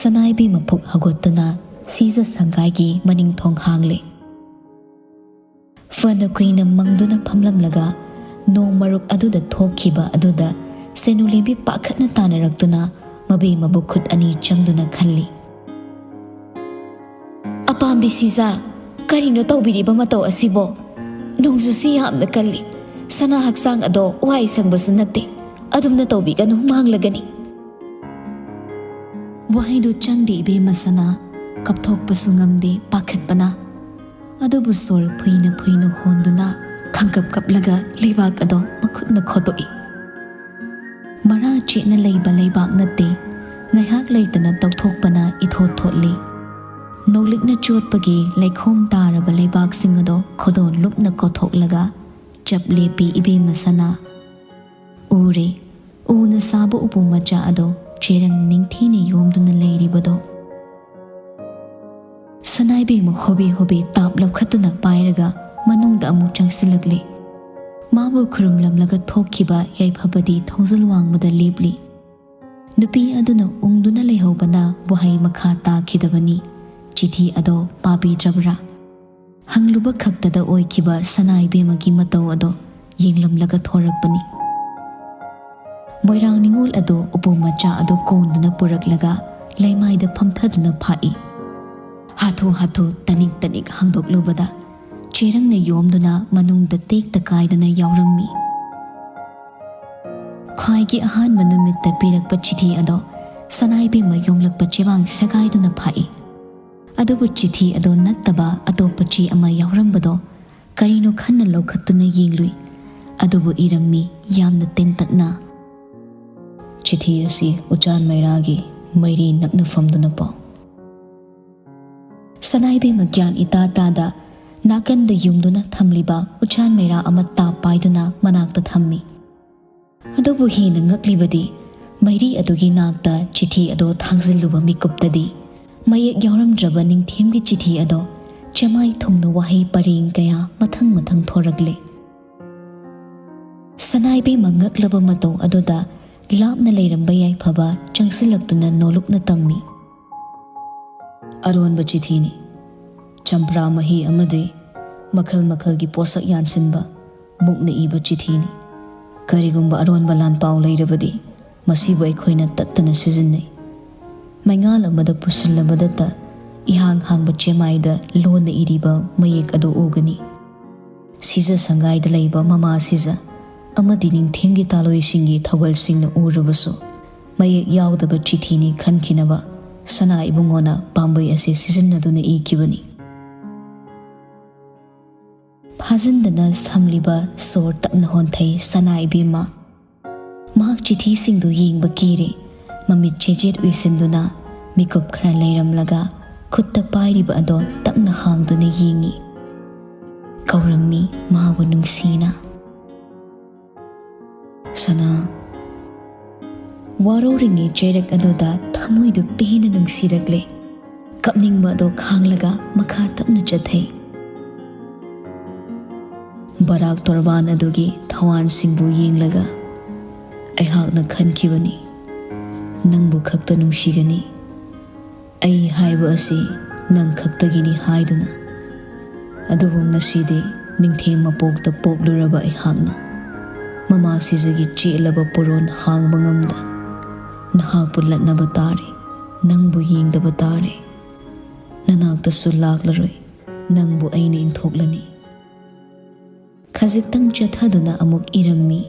ꯁꯅꯥꯏꯕꯤ ꯃꯄꯨꯛ ꯍꯧꯒꯠꯇꯨꯅ ꯁꯤꯖ ꯁꯪꯒꯥꯏꯒꯤ ꯃꯅꯤꯡ ꯊꯣꯡ ꯍꯥꯡꯂꯦ꯫ ꯐꯅ ꯀꯨꯏꯅ ꯃꯪꯗꯨꯅ ꯐꯝꯂꯝꯂꯒ ꯅꯣꯡ ꯃꯔꯨꯛ ꯑꯗꯨꯗ ꯊꯣꯛꯈꯤꯕ ꯑꯗꯨꯗ ꯁꯦꯅꯨꯂꯦꯝꯕꯤ ꯄꯥꯈꯠꯅ ꯇꯥꯅꯔꯛꯇꯨꯅ ꯃꯕꯦꯝꯃꯕꯨ ꯈꯨꯠ ꯑꯅꯤ ꯆꯪꯗꯨꯅ ꯈꯜꯂꯤ꯫ "ꯑꯄꯥꯝꯕꯤ ꯁꯤꯖꯥ, ꯀꯔꯤꯅꯣ ꯇꯧꯕꯤꯔꯤꯕ ꯃꯇꯧ ꯑꯁꯤꯕꯣ? ꯅꯣꯡꯖꯨꯁꯤ ꯌꯥꯝꯅ ꯀꯜꯂꯤ꯫ ꯁꯅꯥ ꯍꯛꯆꯥꯡ ꯑꯗꯣ ꯋꯥꯏ ꯁꯪꯕꯁꯨ ꯅꯠꯇꯦ꯫ ꯑꯗꯨꯝꯅ ꯇꯧꯕꯤꯒꯅꯨ, ꯃꯥꯡꯂꯒꯅꯤ꯫" ꯋꯥꯍꯩꯗꯨ ꯆꯪꯗꯦ ꯏꯕꯦꯝꯃ ꯁꯅꯥ, ꯀꯞꯊꯣꯛꯄꯁꯨ ꯉꯝꯗꯦ ꯄꯥꯈꯠꯄꯅ꯫ ꯑꯗꯨꯕꯨ ꯁꯣꯔ ꯐꯨꯏꯅ ꯐꯨꯏꯅ ꯍꯣꯟꯗꯨꯅ ꯈꯪꯀꯞ ꯀꯞꯂꯒ ꯂꯩꯕꯥꯛ ꯑꯗꯣ ꯃꯈꯨꯠꯅ ꯈꯣꯠꯇꯣꯛꯏ꯫ ꯃꯔꯥ ꯆꯦꯠꯅ ꯂꯩꯕ ꯂꯩꯕꯥꯛ ꯅꯠꯇꯦ, ꯉꯥꯏꯍꯥꯛ ꯂꯩꯇꯅ ꯇꯧꯊꯣꯛꯄꯅ ꯏꯊꯣꯠ ꯊꯣꯠꯂꯤ꯫ ꯅꯧꯂꯤꯛꯅ ꯆꯣꯠꯄꯒꯤ ꯂꯩꯈꯣꯝ ꯇꯥꯔꯕ ꯂꯩꯕꯥꯛꯁꯤꯡ ꯑꯗꯣ ꯈꯣꯗꯣꯟ ꯂꯨꯞꯅ ꯀꯣꯊꯣꯛꯂꯒ ꯆꯞ ꯂꯦꯞꯄꯤ ꯏꯕꯦꯝꯃ ꯁꯅꯥ꯫ ꯎꯔꯦ, ꯎꯅ ꯁꯥꯕ ꯎꯄꯨ ꯃꯆꯥ ꯑꯗꯣ ꯆꯦꯔꯪ ꯅꯤꯡꯊꯤꯅ ꯌꯣꯝꯗꯨꯅ ꯂꯩꯔꯤꯕꯗꯣ꯫ ꯁꯅꯥꯏꯕꯦꯝꯃ ꯍꯣꯕꯦ ꯍꯣꯕꯦ ꯇꯥꯞ ꯂꯧꯈꯠꯇꯨꯅ ꯄꯥꯏꯔꯒ ꯃꯅꯨꯡꯗ ꯑꯃꯨꯛ ꯆꯪꯁꯤꯜꯂꯛꯂꯦ꯫ ꯃꯥꯕꯨ ꯈꯨꯔꯨꯝꯂꯝꯂꯒ ꯊꯣꯛꯈꯤꯕ ꯌꯥꯏꯐꯕꯗꯤ ꯊꯣꯡꯖꯤꯜ ꯋꯥꯡꯃꯗ ꯂꯦꯞꯂꯤ꯫ ꯅꯨꯄꯤ ꯑꯗꯨꯅ ꯎꯪꯗꯨꯅ ꯂꯩꯍꯧꯕꯅ ꯋꯥꯍꯩ ꯃꯈꯥ ꯇꯥꯈꯤꯗꯕꯅꯤ꯫ ꯆꯤꯊꯤ ꯑꯗꯣ ꯄꯥꯕꯤꯗ꯭ꯔꯕ꯭ꯔꯥ? ꯍꯪꯂꯨꯕ ꯈꯛꯇꯗ ꯑꯣꯏꯈꯤꯕ ꯁꯅꯥ ꯏꯕꯦꯝꯃꯒꯤ ꯃꯇꯧ ꯑꯗꯣ ꯌꯦꯡꯂꯝꯂꯒ ꯊꯣꯔꯛꯄꯅꯤ꯫ ꯃꯣꯏꯔꯥꯡ ꯅꯤꯉꯣꯜ ꯑꯗꯨ ꯎꯄꯨ ꯃꯆꯥ ꯑꯗꯨ ꯀꯣꯟꯗꯨꯅ ꯄꯨꯔꯛꯂꯒ ꯂꯩꯃꯥꯏꯗ ꯐꯝꯊꯗꯨꯅ ꯐꯥꯛꯏ꯫ ꯍꯥꯊꯨ ꯍꯥꯊꯨ ꯇꯅꯤꯛ ꯇꯅꯤꯛ ꯍꯥꯡꯗꯣꯛꯂꯨꯕꯗ ꯆꯦꯔꯪꯅ ꯌꯣꯝꯗꯨꯅ ꯃꯅꯨꯡꯗ ꯇꯦꯛꯇ ꯀꯥꯏꯗꯅ ꯌꯥꯎꯔꯝꯃꯤ꯫ ꯈ꯭ꯋꯥꯏꯒꯤ ꯑꯍꯥꯟꯕ ꯅꯨꯃꯤꯠꯇ ꯄꯤꯔꯛꯄ ꯆꯤꯊꯤ ꯑꯗꯣ ꯁꯅꯥꯏꯕꯦꯝꯃ ꯌꯣꯝꯂꯛꯄ ꯆꯦꯕꯥꯡ ꯁꯦꯒꯥꯏꯗꯨꯅ ꯐꯥꯛꯏ꯫ ꯑꯗꯨꯕꯨ ꯆꯤꯊꯤ ꯑꯗꯣ ꯅꯠꯇꯕ ꯑꯇꯣꯞꯄ ꯆꯦ ꯑꯃ ꯌꯥꯎꯔꯝꯕꯗꯣ ꯀꯔꯤꯅꯣ ꯈꯟꯅ ꯂꯧꯈꯠꯇꯨꯅ ꯌꯦꯡꯂꯨꯏ꯫ ꯑꯗꯨꯕꯨ ꯏꯔꯝꯃꯤ ꯌꯥꯝꯅ ꯇꯦꯟꯇꯛꯅ, "ꯆꯤꯊꯤ ꯑꯁꯤ ꯎꯆꯥꯟ ꯃꯩꯔꯥꯒꯤ ꯃꯩꯔꯤ ꯅꯛꯅꯐꯝꯗꯨꯅ ꯄꯥꯎ"꯫ ꯁꯅꯥꯏꯕꯦꯝꯃ ꯒ꯭ꯌꯥꯟ ꯏꯇꯥ ꯇꯥꯗ ꯅꯥꯀꯟꯗ ꯌꯨꯡꯗꯨꯅ ꯊꯝꯂꯤꯕ ꯎꯆꯥꯟ ꯃꯩꯔꯥ ꯑꯃ ꯇꯥꯞ ꯄꯥꯏꯗꯨꯅ ꯃꯅꯥꯛꯇ ꯊꯝꯃꯤ꯫ ꯑꯗꯨꯕꯨ ꯍꯦꯟꯅ ꯉꯛꯂꯤꯕꯗꯤ ꯃꯩꯔꯤ ꯑꯗꯨꯒꯤ ꯅꯥꯛꯇ ꯆꯤꯊꯤ ꯑꯗꯣ ꯊꯥꯡꯖꯤꯜꯂꯨꯕ ꯃꯤꯀꯨꯞꯇꯗꯤ ꯃꯌꯦꯛ ꯌꯥꯎꯔꯝꯗ꯭ꯔꯕ ꯅꯤꯡꯊꯦꯝꯒꯤ ꯆꯤꯊꯤ ꯑꯗꯣ ꯆꯦꯃꯥꯏ ꯊꯨꯡꯅ ꯋꯥꯍꯩ ꯄꯔꯦꯡ ꯀꯌꯥ ꯃꯊꯪ ꯃꯊꯪ ꯊꯣꯔꯛꯂꯦ꯫ ꯁꯅꯥꯏꯕꯦꯝꯃ ꯉꯛꯂꯕ ꯃꯇꯧ ꯑꯗꯨꯗ ꯂꯥꯞꯅ ꯂꯩꯔꯝꯕ ꯌꯥꯏꯐꯕ ꯆꯪꯁꯤꯜꯂꯛꯇꯨꯅ ꯅꯣꯂꯨꯛꯅ ꯇꯝꯃꯤ꯫ "ꯑꯔꯣꯟꯕ ꯆꯤꯊꯤꯅꯤ꯫ ꯆꯝꯄ꯭ꯔꯥ ꯃꯍꯤ ꯑꯃꯗꯤ ꯃꯈꯜ ꯃꯈꯜꯒꯤ ꯄꯣꯠꯁꯛ ꯌꯥꯟꯁꯤꯟꯕ ꯃꯨꯛꯅ ꯏꯕ ꯆꯤꯊꯤꯅꯤ꯫ ꯀꯔꯤꯒꯨꯝꯕ ꯑꯔꯣꯟꯕ ꯂꯥꯟꯄꯥꯎ ꯂꯩꯔꯕꯗꯤ ꯃꯁꯤꯕꯨ ꯑꯩꯈꯣꯏꯅ ꯇꯠꯇꯅ ꯁꯤꯖꯤꯟꯅꯩ꯫ ꯃꯩꯉꯥꯜ ꯑꯃꯗ ꯄꯨꯁꯤꯜꯂꯕꯗꯇ ꯏꯍꯥꯡ ꯍꯥꯡꯕ ꯆꯦꯃꯥꯏꯗ ꯂꯣꯟꯅ ꯏꯔꯤꯕ ꯃꯌꯦꯛ ꯑꯗꯨ ꯎꯒꯅꯤ꯫ ꯁꯤꯖ ꯁꯪꯒꯥꯏꯗ ꯂꯩꯕ ꯃꯃꯥ ꯁꯤꯖ ꯑꯃꯗꯤ ꯅꯤꯡꯊꯦꯝꯒꯤ ꯇꯥꯂꯣꯏꯁꯤꯡꯒꯤ ꯊꯧꯒꯜꯁꯤꯡꯅ ꯎꯔꯕꯁꯨ ꯃꯌꯦꯛ ꯌꯥꯎꯗꯕ ꯆꯤꯊꯤꯅꯤ ꯈꯟꯈꯤꯅꯕ ꯁꯅꯥ ꯏꯕꯨꯡꯉꯣꯅ ꯄꯥꯝꯕꯩ ꯑꯁꯤ ꯁꯤꯖꯤꯟꯅꯗꯨꯅ ꯏꯈꯤꯕꯅꯤ"꯫ ꯐꯥꯖꯤꯟꯗꯅ ꯊꯝꯂꯤꯕ ꯁꯣꯔ ꯇꯞꯅ ꯍꯣꯟꯊꯩ ꯁꯅꯥ ꯏꯕꯦꯝꯃ꯫ ꯃꯍꯥꯛ ꯆꯤꯊꯤꯁꯤꯡꯗꯨ ꯌꯦꯡꯕ ꯀꯤꯔꯦ꯫ ꯃꯃꯤꯠ ꯆꯦꯖꯦꯠ ꯎꯏꯁꯤꯟꯗꯨꯅ ꯃꯤꯀꯨꯞ ꯈꯔ ꯂꯩꯔꯝꯂꯒ ꯈꯨꯠꯇ ꯄꯥꯏꯔꯤꯕ ꯑꯗꯣ ꯇꯞꯅ ꯍꯥꯡꯗꯨꯅ ꯌꯦꯡꯉꯤ꯫ ꯀꯧꯔꯝꯃꯤ ꯃꯥꯕꯨ ꯅꯨꯡꯁꯤꯅ꯫ ꯁꯅꯥ꯫ ꯋꯥꯔꯧꯔꯤꯉꯩ ꯆꯩꯔꯛ ꯑꯗꯨꯗ ꯊꯃꯣꯏꯗꯨ ꯄꯦꯟꯅ ꯅꯨꯡꯁꯤꯔꯛꯂꯦ꯫ ꯀꯞꯅꯤꯡꯕ ꯑꯗꯨ ꯈꯥꯡꯂꯒ ꯃꯈꯥ ꯇꯞꯅ ꯆꯠꯊꯩ꯫ ꯕꯔꯥꯛ ꯇꯣꯔꯕꯥꯟ ꯑꯗꯨꯒꯤ ꯊꯋꯥꯟꯁꯤꯡꯕꯨ ꯌꯦꯡꯂꯒ ꯑꯩꯍꯥꯛꯅ ꯈꯟꯈꯤꯕꯅꯤ, ꯅꯪꯕꯨ ꯈꯛꯇ ꯅꯨꯡꯁꯤꯒꯅꯤ꯫ ꯑꯩ ꯍꯥꯏꯕ ꯑꯁꯤ ꯅꯪ ꯈꯛꯇꯒꯤꯅꯤ ꯍꯥꯏꯗꯨꯅ꯫ ꯑꯗꯨꯕꯨ ꯉꯁꯤꯗꯤ ꯅꯤꯡꯊꯦꯝ ꯃꯄꯣꯛꯇ ꯄꯣꯛꯂꯨꯔꯕ ꯑꯩꯍꯥꯛꯅ ꯃꯃꯥ ꯁꯤꯖꯒꯤ ꯆꯦꯠꯂꯕ ꯄꯣꯔꯣꯟ ꯍꯥꯡꯕ ꯉꯝꯗ ꯅꯍꯥꯛꯄꯨ ꯂꯠꯅꯕ ꯇꯥꯔꯦ, ꯅꯪꯕꯨ ꯌꯦꯡꯗꯕ ꯇꯥꯔꯦ꯫ ꯅꯅꯥꯛꯇꯁꯨ ꯂꯥꯛꯂꯔꯣꯏ, ꯅꯪꯕꯨ ꯑꯩꯅ ꯏꯟꯊꯣꯛꯂꯅꯤ꯫ ꯈꯖꯤꯛꯇꯪ ꯆꯠꯊꯗꯨꯅ ꯑꯃꯨꯛ ꯏꯔꯝꯃꯤ꯫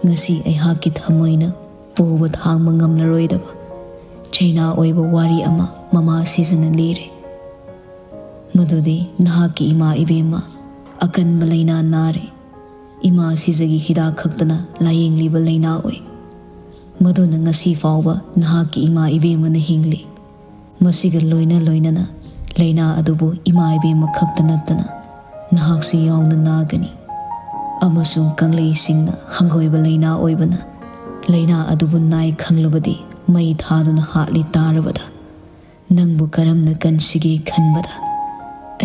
ꯉꯁꯤ ꯑꯩꯍꯥꯛꯀꯤ ꯊꯃꯣꯏꯅ ꯄꯨꯕ ꯊꯥꯡꯕ ꯉꯝꯂꯔꯣꯏꯗꯕ ꯆꯩꯅꯥ ꯑꯣꯏꯕ ꯋꯥꯔꯤ ꯑꯃ ꯃꯃꯥ ꯁꯤꯖꯅ ꯂꯤꯔꯦ꯫ ꯃꯗꯨꯗꯤ ꯅꯍꯥꯛꯀꯤ ꯏꯃꯥ ꯏꯕꯦꯝꯃ ꯑꯀꯟꯕ ꯂꯥꯏꯅꯥ ꯅꯥꯔꯦ꯫ ꯏꯃꯥ ꯁꯤꯖꯒꯤ ꯍꯤꯗꯥꯛ ꯈꯛꯇꯅ ꯂꯥꯌꯦꯡꯂꯤꯕ ꯂꯥꯏꯅꯥ ꯑꯣꯏ꯫ ꯃꯗꯨꯅ ꯉꯁꯤ ꯐꯥꯎꯕ ꯅꯍꯥꯛꯀꯤ ꯏꯃꯥ ꯏꯕꯦꯝꯃꯅ ꯍꯤꯡꯂꯤ꯫ ꯃꯁꯤꯒ ꯂꯣꯏꯅ ꯂꯣꯏꯅꯅ ꯂꯥꯏꯅꯥ ꯑꯗꯨꯕꯨ ꯏꯃꯥ ꯏꯕꯦꯝꯃ ꯈꯛꯇ ꯅꯠꯇꯅ ꯅꯍꯥꯛꯁꯨ ꯌꯥꯎꯅ ꯅꯥꯒꯅꯤ꯫ ꯑꯃꯁꯨꯡ ꯀꯪꯂꯩꯁꯤꯡꯅ ꯍꯪꯒꯣꯏꯕ ꯂꯥꯏꯅꯥ ꯑꯣꯏꯕꯅ ꯂꯥꯏꯅꯥ ꯑꯗꯨꯕꯨ ꯅꯥꯏ ꯈꯪꯂꯕꯗꯤ ꯃꯩ ꯊꯥꯗꯨꯅ ꯍꯥꯠꯂꯤ ꯇꯥꯔꯕꯗ ꯅꯪꯕꯨ ꯀꯔꯝꯅ ꯀꯟꯁꯤꯒꯦ ꯈꯟꯕꯗ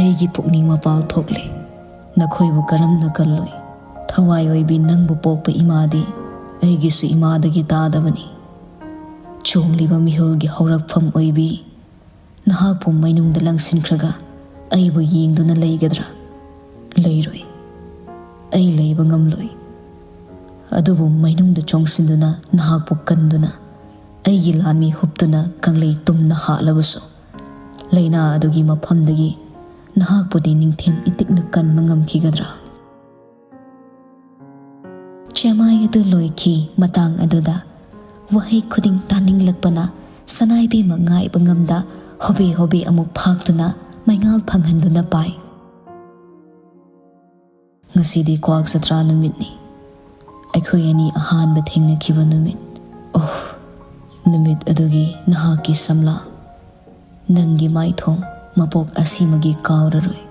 ꯑꯩꯒꯤ ꯄꯨꯛꯅꯤꯡ ꯃꯄꯥꯜ ꯊꯣꯛꯂꯦ꯫ ꯅꯈꯣꯏꯕꯨ ꯀꯔꯝꯅ ꯀꯜꯂꯣꯏ? ꯊꯋꯥꯏ ꯑꯣꯏꯕꯤ ꯅꯪꯕꯨ ꯄꯣꯛꯄ ꯏꯃꯥꯗꯤ ꯑꯩꯒꯤꯁꯨ ꯏꯃꯥꯗꯒꯤ ꯇꯥꯗꯕꯅꯤ꯫ ꯆꯣꯡꯂꯤꯕ ꯃꯤꯍꯨꯜꯒꯤ ꯍꯧꯔꯛꯐꯝ ꯑꯣꯏꯕꯤ, ꯅꯍꯥꯛꯄꯨ ꯃꯩꯅꯨꯡꯗ ꯂꯪꯁꯤꯟꯈ꯭ꯔꯒ ꯑꯩꯕꯨ ꯌꯦꯡꯗꯨꯅ ꯂꯩꯒꯗ꯭ꯔꯥ? ꯂꯩꯔꯣꯏ꯫ ꯑꯩ ꯂꯩꯕ ꯉꯝꯂꯣꯏ꯫ ꯑꯗꯨꯕꯨ ꯃꯩꯅꯨꯡꯗ ꯆꯣꯡꯁꯤꯟꯗꯨꯅ ꯅꯍꯥꯛꯄꯨ ꯀꯟꯗꯨꯅ ꯑꯩꯒꯤ ꯂꯥꯟꯃꯤ ꯍꯨꯞꯇꯨꯅ ꯀꯪꯂꯩ ꯇꯨꯝꯅ ꯍꯥꯠꯂꯕꯁꯨ ꯂꯥꯏꯅꯥ ꯑꯗꯨꯒꯤ ꯃꯐꯝꯗꯒꯤ ꯅꯍꯥꯛꯄꯨꯗꯤ ꯅꯤꯡꯊꯦꯝ ꯏꯇꯤꯛꯅ ꯀꯟꯕ ꯉꯝꯈꯤꯒꯗ꯭ꯔꯥ? ꯆꯦꯃꯥꯏ ꯑꯗꯨ ꯂꯣꯏꯈꯤ꯫ ꯃꯇꯥꯡ ꯑꯗꯨꯗ ꯋꯥꯍꯩ ꯈꯨꯗꯤꯡ ꯇꯥꯅꯤꯡꯂꯛꯄꯅ ꯁꯅꯥꯏꯕꯦꯝꯃ ꯉꯥꯏꯕ ꯉꯝꯗ ꯍꯣꯕꯦ ꯍꯣꯕꯦ ꯑꯃꯨꯛ ꯐꯥꯛꯇꯨꯅ ꯃꯩꯉꯥꯜ ꯐꯪꯍꯟꯗꯨꯅ ꯄꯥꯏ꯫ ꯉꯁꯤꯗꯤ ꯀ꯭ꯋꯥꯛ ꯖꯇ꯭ꯔꯥ ꯅꯨꯃꯤꯠꯅꯤ꯫ ꯑꯩꯈꯣꯏ ꯑꯅꯤ ꯑꯍꯥꯟꯕ ꯊꯦꯡꯅꯈꯤꯕ ꯅꯨꯃꯤꯠ꯫ ꯑꯣꯍ, ꯅꯨꯃꯤꯠ ꯑꯗꯨꯒꯤ ꯅꯍꯥꯛꯀꯤ ꯁꯝꯂꯥ, ꯅꯪꯒꯤ ꯃꯥꯏꯊꯣꯡ ꯃꯄꯣꯛ ꯑꯁꯤꯃꯒꯤ ꯀꯥꯎꯔꯔꯣꯏ꯫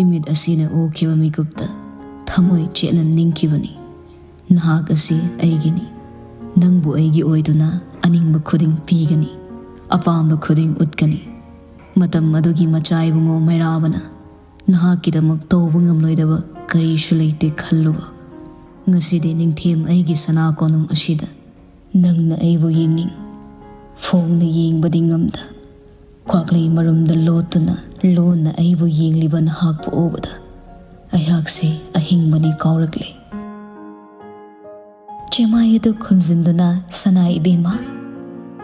ꯏꯃꯤꯠ ꯑꯁꯤꯅ ꯎꯈꯤꯕ ꯃꯤꯀꯨꯞꯇ ꯊꯃꯣꯏ ꯆꯦꯠꯅ ꯅꯤꯡꯈꯤꯕꯅꯤ꯫ ꯅꯍꯥꯛ ꯑꯁꯤ ꯑꯩꯒꯤꯅꯤ꯫ ꯅꯪꯕꯨ ꯑꯩꯒꯤ ꯑꯣꯏꯗꯨꯅ ꯑꯅꯤꯡꯕ ꯈꯨꯗꯤꯡ ꯄꯤꯒꯅꯤ꯫ ꯑꯄꯥꯝꯕ ꯈꯨꯗꯤꯡ ꯎꯠꯀꯅꯤ꯫ ꯃꯇꯝ ꯑꯗꯨꯒꯤ ꯃꯆꯥ ꯏꯕꯨꯡꯉꯣ ꯃꯩꯔꯥꯕꯅ ꯅꯍꯥꯛꯀꯤꯗꯃꯛ ꯇꯧꯕ ꯉꯝꯂꯣꯏꯗꯕ ꯀꯔꯤꯁꯨ ꯂꯩꯇꯦ ꯈꯜꯂꯨꯕ꯫ ꯉꯁꯤꯗꯤ ꯅꯤꯡꯊꯦꯝ ꯑꯩꯒꯤ ꯁꯅꯥ ꯀꯣꯅꯨꯡ ꯑꯁꯤꯗ ꯅꯪꯅ ꯑꯩꯕꯨ ꯌꯦꯡꯅꯤꯡ ꯐꯣꯡꯅ ꯌꯦꯡꯕꯗꯤ ꯉꯝꯗ, ꯀ꯭ꯋꯥꯛꯂꯩ ꯃꯔꯨꯝꯗ ꯂꯣꯠꯇꯨꯅ ꯂꯣꯟꯅ ꯑꯩꯕꯨ ꯌꯦꯡꯂꯤꯕ ꯅꯍꯥꯛꯄꯨ ꯎꯕꯗ ꯑꯩꯍꯥꯛꯁꯤ ꯑꯍꯤꯡꯕꯅꯤ ꯀꯥꯎꯔꯛꯂꯦ꯫ ꯆꯦꯃꯥꯏ ꯑꯗꯨ ꯈꯨꯝꯖꯤꯟꯗꯨꯅ ꯁꯅꯥ ꯏꯕꯦꯝꯃ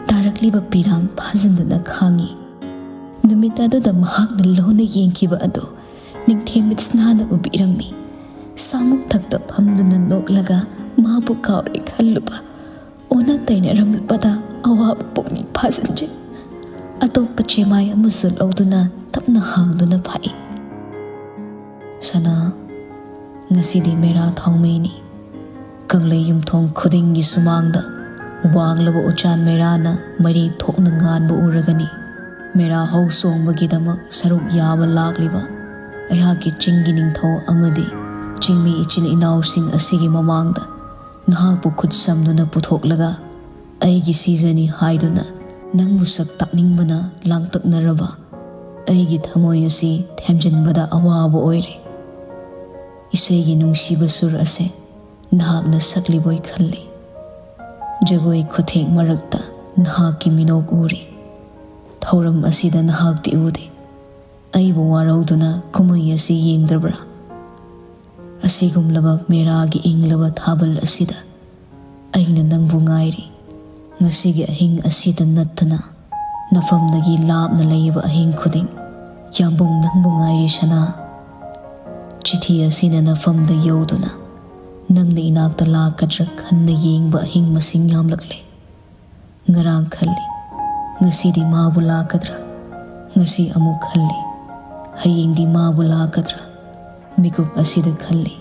ꯇꯥꯔꯛꯂꯤꯕ ꯄꯤꯔꯥꯡ ꯐꯥꯖꯤꯟꯗꯨꯅ ꯈꯥꯡꯉꯤ꯫ ꯅꯨꯃꯤꯠ ꯑꯗꯨꯗ ꯃꯍꯥꯛꯅ ꯂꯣꯟꯅ ꯌꯦꯡꯈꯤꯕ ꯑꯗꯨ ꯅꯤꯡꯊꯦꯝ ꯃꯤꯠꯁꯅꯥꯅ ꯎꯕꯤꯔꯝꯃꯤ꯫ ꯁꯥꯃꯨꯛ ꯊꯛꯇ ꯐꯝꯗꯨꯅ ꯅꯣꯛꯂꯒ ꯃꯥꯕꯨ ꯀꯥꯎꯔꯦ ꯈꯜꯂꯨꯕ, ꯑꯣꯟꯅ ꯇꯩꯅꯔꯝꯕꯗ ꯑꯋꯥꯕ ꯄꯨꯛꯅꯤꯡ ꯐꯥꯖꯤꯟꯖꯩ꯫ ꯑꯇꯣꯞꯄ ꯆꯦꯃꯥꯏ ꯑꯃꯁꯨ ꯂꯧꯗꯨꯅ ꯇꯞꯅ ꯍꯥꯡꯗꯨꯅ ꯐꯥꯛꯏ꯫ "ꯁꯅꯥ, ꯉꯁꯤꯗꯤ ꯃꯦꯔꯥ ꯊꯥꯎꯃꯩꯅꯤ꯫ ꯀꯪꯂꯩ ꯌꯨꯝꯊꯣꯡ ꯈꯨꯗꯤꯡꯒꯤ ꯁꯨꯃꯥꯡꯗ ꯋꯥꯡꯂꯕ ꯎꯆꯥꯟ ꯃꯦꯔꯥꯅ ꯃꯔꯤ ꯊꯣꯛꯅ ꯉꯥꯟꯕ ꯎꯔꯒꯅꯤ꯫ ꯃꯦꯔꯥ ꯍꯧ ꯆꯣꯡꯕꯒꯤꯗꯃꯛ ꯁꯔꯨꯛ ꯌꯥꯕ ꯂꯥꯛꯂꯤꯕ ꯑꯩꯍꯥꯛꯀꯤ ꯆꯤꯡꯒꯤ ꯅꯤꯡꯊꯧ ꯑꯃꯗꯤ ꯆꯤꯡꯃꯤ ꯏꯆꯤꯜ ꯏꯅꯥꯎꯁꯤꯡ ꯑꯁꯤꯒꯤ ꯃꯃꯥꯡꯗ ꯅꯍꯥꯛꯄꯨ ꯈꯨꯠ ꯁꯝꯗꯨꯅ ꯄꯨꯊꯣꯛꯂꯒ ꯑꯩꯒꯤ ꯁꯤꯖꯅꯤ ꯍꯥꯏꯗꯨꯅ ꯅꯪꯕꯨ ꯁꯛ ꯇꯥꯛꯅꯤꯡꯕꯅ ꯂꯥꯡꯇꯛꯅꯔꯕ ꯑꯩꯒꯤ ꯊꯃꯣꯏ ꯑꯁꯤ ꯊꯦꯝꯖꯤꯟꯕꯗ ꯑꯋꯥꯕ ꯑꯣꯏꯔꯦ꯫ ꯏꯁꯩꯒꯤ ꯅꯨꯡꯁꯤꯕ ꯁꯨꯔ ꯑꯁꯦ ꯅꯍꯥꯛꯅ ꯁꯛꯂꯤꯕꯣꯏ ꯈꯜꯂꯤ꯫ ꯖꯒꯣꯏ ꯈꯨꯊꯦꯛ ꯃꯔꯛꯇ ꯅꯍꯥꯛꯀꯤ ꯃꯤꯅꯣꯛ ꯎꯔꯤ꯫ ꯊꯧꯔꯝ ꯑꯁꯤꯗ ꯅꯍꯥꯛꯇꯤ ꯎꯗꯦ꯫ ꯑꯩꯕꯨ ꯋꯥꯔꯧꯗꯨꯅ ꯀꯨꯝꯍꯩ ꯑꯁꯤ ꯌꯦꯡꯗ꯭ꯔꯕ꯭ꯔꯥ? ꯑꯁꯤꯒꯨꯝꯂꯕ ꯃꯦꯔꯥꯒꯤ ꯏꯪꯂꯕ ꯊꯥꯕꯜ ꯑꯁꯤꯗ ꯑꯩꯅ ꯅꯪꯕꯨ ꯉꯥꯏꯔꯤ꯫ ꯉꯁꯤꯒꯤ ꯑꯍꯤꯡ ꯑꯁꯤꯗ ꯅꯠꯇꯅ ꯅꯐꯝꯗꯒꯤ ꯂꯥꯞꯅ ꯂꯩꯕ ꯑꯍꯤꯡ ꯈꯨꯗꯤꯡ ꯌꯥꯝꯕꯨꯡ ꯅꯪꯕꯨ ꯉꯥꯏꯔꯤ ꯁꯅꯥ꯫ ꯆꯤꯊꯤ ꯑꯁꯤꯅ ꯅꯐꯝꯗ ꯌꯧꯗꯨꯅ ꯅꯪꯅ ꯏꯅꯥꯛꯇ ꯂꯥꯛꯀꯗ꯭ꯔꯥ ꯈꯟꯅ ꯌꯦꯡꯕ ꯑꯍꯤꯡ ꯃꯁꯤꯡ ꯌꯥꯝꯂꯛꯂꯦ꯫ ꯉꯔꯥꯡ ꯈꯜꯂꯤ, ꯉꯁꯤꯗꯤ ꯃꯥꯕꯨ ꯂꯥꯛꯀꯗ꯭ꯔꯥ? ꯉꯁꯤ ꯑꯃꯨꯛ ꯈꯜꯂꯤ, ꯍꯌꯦꯡꯗꯤ ꯃꯥꯕꯨ ꯂꯥꯛꯀꯗ꯭ꯔꯥ? ꯃꯤꯀꯨꯞ ꯑꯁꯤꯗ ꯈꯜꯂꯤ,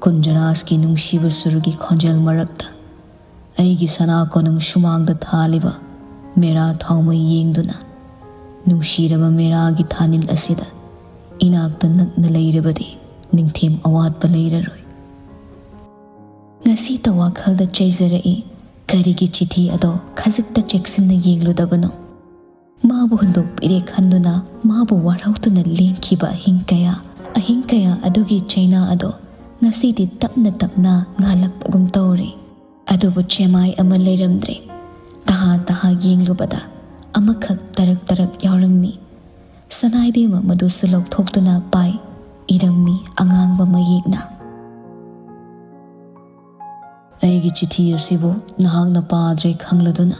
ꯀꯨꯟꯖꯔꯥꯁꯀꯤ ꯅꯨꯡꯁꯤꯕ ꯁꯨꯔꯒꯤ ꯈꯣꯟꯖꯦꯜ ꯃꯔꯛꯇ ꯑꯩꯒꯤ ꯁꯅꯥ ꯀꯣꯅꯨꯡ ꯁꯨꯃꯥꯡꯗ ꯊꯥꯜꯂꯤꯕ ꯃꯦꯔꯥ ꯊꯥꯎꯃꯩ ꯌꯦꯡꯗꯨꯅ, ꯅꯨꯡꯁꯤꯔꯕ ꯃꯦꯔꯥꯒꯤ ꯊꯥꯅꯤꯜ ꯑꯁꯤꯗ ꯏꯅꯥꯛꯇ ꯅꯛꯅ ꯂꯩꯔꯕꯗꯤ ꯅꯤꯡꯊꯦꯝ ꯑꯋꯥꯠꯄ ꯂꯩꯔꯔꯣꯏ꯫ ꯉꯁꯤꯇ ꯋꯥꯈꯜꯗ ꯆꯩꯖꯔꯛꯏ, ꯀꯔꯤꯒꯤ ꯆꯤꯊꯤ ꯑꯗꯣ ꯈꯖꯤꯛꯇ ꯆꯦꯛꯁꯤꯟꯅ ꯌꯦꯡꯂꯨꯗꯕꯅꯣ? ꯃꯥꯕꯨ ꯍꯨꯟꯗꯣꯛꯄꯤꯔꯦ ꯈꯟꯗꯨꯅ ꯃꯥꯕꯨ ꯋꯥꯔꯧꯗꯨꯅ ꯂꯦꯟꯈꯤꯕ ꯑꯍꯤꯡ ꯀꯌꯥ, ꯑꯍꯤꯡ ꯀꯌꯥ ꯑꯗꯨꯒꯤ ꯆꯩꯅꯥ ꯑꯗꯣ ꯉꯁꯤꯗꯤ ꯇꯞꯅ ꯇꯞꯅ ꯉꯥꯜꯂꯛꯄꯒꯨꯝ ꯇꯧꯔꯦ꯫ ꯑꯗꯨꯕꯨ ꯆꯦꯃꯥꯏ ꯑꯃ ꯂꯩꯔꯝꯗ꯭ꯔꯦ꯫ ꯇꯍꯥ ꯇꯍꯥ ꯌꯦꯡꯂꯨꯕꯗ ꯑꯃꯈꯛ ꯇꯔꯛ ꯇꯔꯛ ꯌꯥꯎꯔꯝꯃꯤ꯫ ꯁꯅꯥꯏꯕꯦꯝꯃ ꯃꯗꯨꯁꯨ ꯂꯧꯊꯣꯛꯇꯨꯅ ꯄꯥꯏ, ꯏꯔꯝꯃꯤ ꯑꯉꯥꯡꯕ ꯃꯌꯦꯛꯅ꯫ ꯑꯩꯒꯤ ꯆꯤꯊꯤ ꯑꯁꯤꯕꯨ ꯅꯍꯥꯛꯅ ꯄꯥꯗ꯭ꯔꯦ ꯈꯪꯂꯗꯨꯅ,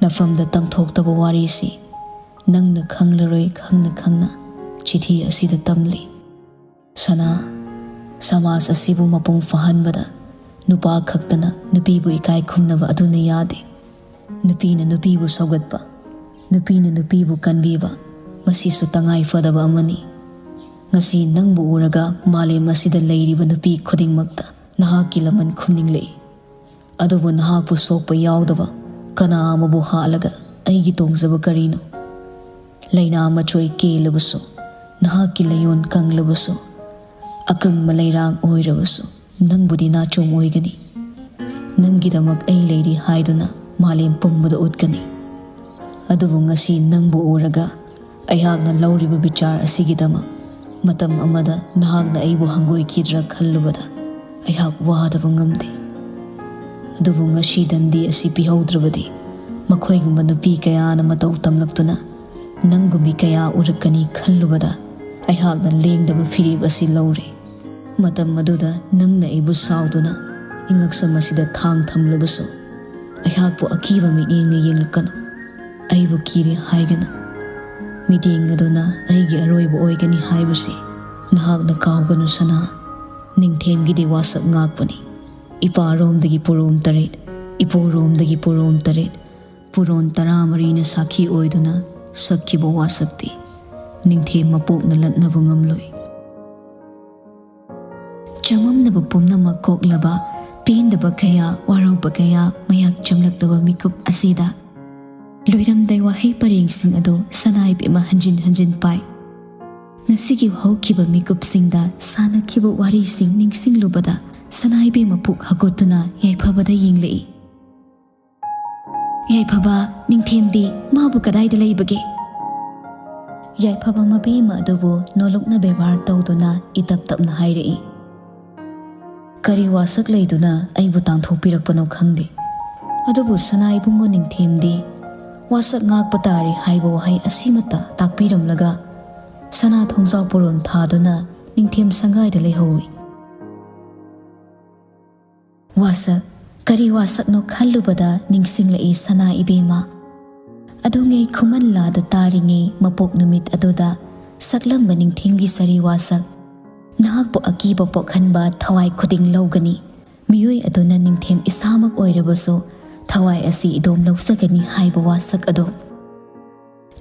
ꯅꯐꯝꯗ ꯇꯝꯊꯣꯛꯇꯕ ꯋꯥꯔꯤꯁꯤ ꯅꯪꯅ ꯈꯪꯂꯔꯣꯏ ꯈꯪꯅ ꯈꯪꯅ ꯆꯤꯊꯤ ꯑꯁꯤꯗ ꯇꯝꯂꯤ꯫ ꯁꯅꯥ, ꯁꯃꯥꯖ ꯑꯁꯤꯕꯨ ꯃꯄꯨꯡ ꯐꯥꯍꯟꯕꯗ ꯅꯨꯄꯥ ꯈꯛꯇꯅ ꯅꯨꯄꯤꯕꯨ ꯏꯀꯥꯏ ꯈꯨꯝꯅꯕ ꯑꯗꯨꯅ ꯌꯥꯗꯦ꯫ ꯅꯨꯄꯤꯅ ꯅꯨꯄꯤꯕꯨ ꯁꯧꯒꯠꯄ, ꯅꯨꯄꯤꯅ ꯅꯨꯄꯤꯕꯨ ꯀꯟꯕꯤꯕ, ꯃꯁꯤꯁꯨ ꯇꯉꯥꯏ ꯐꯗꯕ ꯑꯃꯅꯤ꯫ ꯉꯁꯤ ꯅꯪꯕꯨ ꯎꯔꯒ ꯃꯥꯂꯦꯝ ꯑꯁꯤꯗ ꯂꯩꯔꯤꯕ ꯅꯨꯄꯤ ꯈꯨꯗꯤꯡꯃꯛꯇ ꯅꯍꯥꯛꯀꯤ ꯂꯃꯟ ꯈꯨꯝꯅꯤꯡꯂꯛꯏ꯫ ꯑꯗꯨꯕꯨ ꯅꯍꯥꯛꯄꯨ ꯁꯣꯛꯄ ꯌꯥꯎꯗꯕ ꯀꯅꯥ ꯑꯃꯕꯨ ꯍꯥꯠꯂꯒ ꯑꯩꯒꯤ ꯇꯣꯡꯖꯕ ꯀꯔꯤꯅꯣ? ꯂꯩꯅꯥ ꯃꯆꯣꯏ ꯀꯦꯜꯂꯕꯁꯨ, ꯅꯍꯥꯛꯀꯤ ꯂꯥꯌꯣꯟ ꯀꯪꯂꯕꯁꯨ, ꯑꯀꯪꯕ ꯂꯩꯔꯥꯡ ꯑꯣꯏꯔꯕꯁꯨ, ꯅꯪꯕꯨꯗꯤ ꯅꯥꯆꯣꯝ ꯑꯣꯏꯒꯅꯤ꯫ ꯅꯪꯒꯤꯗꯃꯛ ꯑꯩ ꯂꯩꯔꯤ ꯍꯥꯏꯗꯨꯅ ꯃꯥꯂꯦꯝ ꯄꯨꯝꯕꯗ ꯎꯠꯀꯅꯤ꯫ ꯑꯗꯨꯕꯨ ꯉꯁꯤ ꯅꯪꯕꯨ ꯎꯔꯒ ꯑꯩꯍꯥꯛꯅ ꯂꯧꯔꯤꯕ ꯕꯤꯆꯥꯔ ꯑꯁꯤꯒꯤꯗꯃꯛ ꯃꯇꯝ ꯑꯃꯗ ꯅꯍꯥꯛꯅ ꯑꯩꯕꯨ ꯍꯪꯒꯣꯏꯈꯤꯗ꯭ꯔꯥ ꯈꯜꯂꯨꯕꯗ ꯑꯩꯍꯥꯛ ꯋꯥꯗꯕ ꯉꯝꯗꯦ꯫ ꯑꯗꯨꯕꯨ ꯉꯁꯤ ꯗꯟꯗꯤ ꯑꯁꯤ ꯄꯤꯍꯧꯗ꯭ꯔꯕꯗꯤ ꯃꯈꯣꯏꯒꯨꯝꯕ ꯅꯨꯄꯤ ꯀꯌꯥꯅ ꯃꯇꯧ ꯇꯝꯂꯛꯇꯨꯅ ꯅꯪꯒꯨꯝꯕꯤ ꯀꯌꯥ ꯎꯔꯛꯀꯅꯤ ꯈꯜꯂꯨꯕꯗ ꯑꯩꯍꯥꯛꯅ ꯂꯦꯡꯗꯕ ꯐꯤꯔꯦꯞ ꯑꯁꯤ ꯂꯧꯔꯦ꯫ ꯃꯇꯝ ꯑꯗꯨꯗ ꯅꯪꯅ ꯑꯩꯕꯨ ꯁꯥꯎꯗꯨꯅ ꯏꯉꯛꯁꯝ ꯑꯁꯤꯗ ꯊꯥꯡ ꯊꯝꯂꯕꯁꯨ ꯑꯩꯍꯥꯛꯄꯨ ꯑꯀꯤꯕ ꯃꯤꯠꯌꯦꯡꯅ ꯌꯦꯡꯂꯛꯀꯅꯨ꯫ ꯑꯩꯕꯨ ꯀꯤꯔꯦ ꯍꯥꯏꯒꯅꯨ꯫ ꯃꯤꯠꯌꯦꯡ ꯑꯗꯨꯅ ꯑꯩꯒꯤ ꯑꯔꯣꯏꯕ ꯑꯣꯏꯒꯅꯤ ꯍꯥꯏꯕꯁꯤ ꯅꯍꯥꯛꯅ ꯀꯥꯎꯒꯅꯨ ꯁꯅꯥ꯫ ꯅꯤꯡꯊꯦꯝꯒꯤꯗꯤ ꯋꯥꯁꯛ ꯉꯥꯛꯄꯅꯤ꯫ ꯏꯄꯥꯔꯣꯝꯗꯒꯤ ꯄꯨꯔꯣꯝ ꯇꯔꯦꯠ, ꯏꯄꯨꯔꯣꯝꯗꯒꯤ ꯄꯨꯔꯣꯝ ꯇꯔꯦꯠ, ꯄꯨꯔꯣꯟ ꯇꯔꯥꯃꯔꯤꯅ ꯁꯥꯈꯤ ꯑꯣꯏꯗꯨꯅ ꯁꯛꯈꯤꯕ ꯋꯥꯁꯛꯇꯤ ꯅꯤꯡꯊꯦꯝ ꯃꯄꯣꯛꯅ ꯂꯠꯅꯕ ꯉꯝꯂꯣꯏ꯫ ꯆꯃꯝꯅꯕ ꯄꯨꯝꯅꯃꯛ ꯀꯣꯛꯂꯕ, ꯄꯦꯟꯗꯕ ꯀꯌꯥ, ꯋꯥꯔꯧꯕ ꯀꯌꯥ ꯃꯌꯥꯛ ꯆꯝꯂꯛꯂꯕ ꯃꯤꯀꯨꯞ ꯑꯁꯤꯗ ꯂꯣꯏꯔꯝꯗꯥꯏ ꯋꯥꯍꯩ ꯄꯔꯦꯡꯁꯤꯡ ꯑꯗꯨ ꯁꯅꯥ ꯏꯕꯦꯝꯃ ꯍꯟꯖꯤꯟ ꯍꯟꯖꯤꯟ ꯄꯥꯏ꯫ ꯉꯁꯤꯒꯤ ꯍꯧꯈꯤꯕ ꯃꯤꯀꯨꯞꯁꯤꯡꯗ ꯁꯥꯟꯅꯈꯤꯕ ꯋꯥꯔꯤꯁꯤꯡ ꯅꯤꯡꯁꯤꯡꯂꯨꯕꯗ ꯁꯅꯥ ꯏꯕꯦꯝꯃ ꯄꯨꯛ ꯍꯧꯒꯠꯇꯨꯅ ꯌꯥꯏꯐꯕꯗ ꯌꯦꯡꯂꯛꯏ꯫ ꯌꯥꯏꯐꯕ, ꯅꯤꯡꯊꯦꯝꯗꯤ ꯃꯥꯕꯨ ꯀꯗꯥꯏꯗ ꯂꯩꯕꯒꯦ? ꯌꯥꯏꯐꯕ ꯃꯕꯦꯝꯃ ꯑꯗꯨꯕꯨ ꯅꯣꯂꯨꯛꯅ ꯕꯦꯕꯥꯔ ꯇꯧꯗꯨꯅ ꯏꯇꯞ ꯇꯞꯅ ꯍꯥꯏꯔꯛꯏ꯫ ꯀꯔꯤ ꯋꯥꯁꯛ ꯂꯩꯗꯨꯅ ꯑꯩꯕꯨ ꯇꯥꯟꯊꯣꯛꯄꯤꯔꯛꯄꯅꯣ ꯈꯪꯗꯦ꯫ ꯑꯗꯨꯕꯨ ꯁꯅꯥ ꯏꯕꯨꯡꯉꯣ ꯅꯤꯡꯊꯦꯝꯗꯤ ꯋꯥꯁꯛ ꯉꯥꯛꯄ ꯇꯥꯔꯦ ꯍꯥꯏꯕ ꯋꯥꯍꯩ ꯑꯁꯤꯃꯠꯇ ꯇꯥꯛꯄꯤꯔꯝꯂꯒ ꯁꯅꯥ ꯊꯣꯡꯖꯥꯎ ꯄꯣꯔꯣꯝ ꯊꯥꯗꯨꯅ ꯅꯤꯡꯊꯦꯝ ꯁꯪꯒꯥꯏꯗ ꯂꯩꯍꯧꯏ꯫ ꯋꯥꯁꯛ, ꯀꯔꯤ ꯋꯥꯁꯛꯅꯣ ꯈꯜꯂꯨꯕꯗ ꯅꯤꯡꯁꯤꯡꯂꯛꯏ ꯁꯅꯥ ꯏꯕꯦꯝꯃ꯫ ꯑꯗꯨꯉꯩ ꯈꯨꯃꯟ ꯂꯥꯗ ꯇꯥꯔꯤꯉꯩ ꯃꯄꯣꯛ ꯅꯨꯃꯤꯠ ꯑꯗꯨꯗ ꯁꯛꯂꯝꯕ ꯅꯤꯡꯊꯦꯝꯒꯤ ꯁꯥꯔꯤ ꯋꯥꯁꯛ, ꯅꯍꯥꯛꯄꯨ ꯑꯀꯤꯕ ꯄꯣꯛꯍꯟꯕ ꯊꯋꯥꯏ ꯈꯨꯗꯤꯡ ꯂꯧꯒꯅꯤ꯫ ꯃꯤꯑꯣꯏ ꯑꯗꯨꯅ ꯅꯤꯡꯊꯦꯝ ꯏꯁꯥꯃꯛ ꯑꯣꯏꯔꯕꯁꯨ ꯊꯋꯥꯏ ꯑꯁꯤ ꯏꯗꯣꯝ ꯂꯧꯖꯒꯅꯤ ꯍꯥꯏꯕ ꯋꯥꯁꯛ ꯑꯗꯨ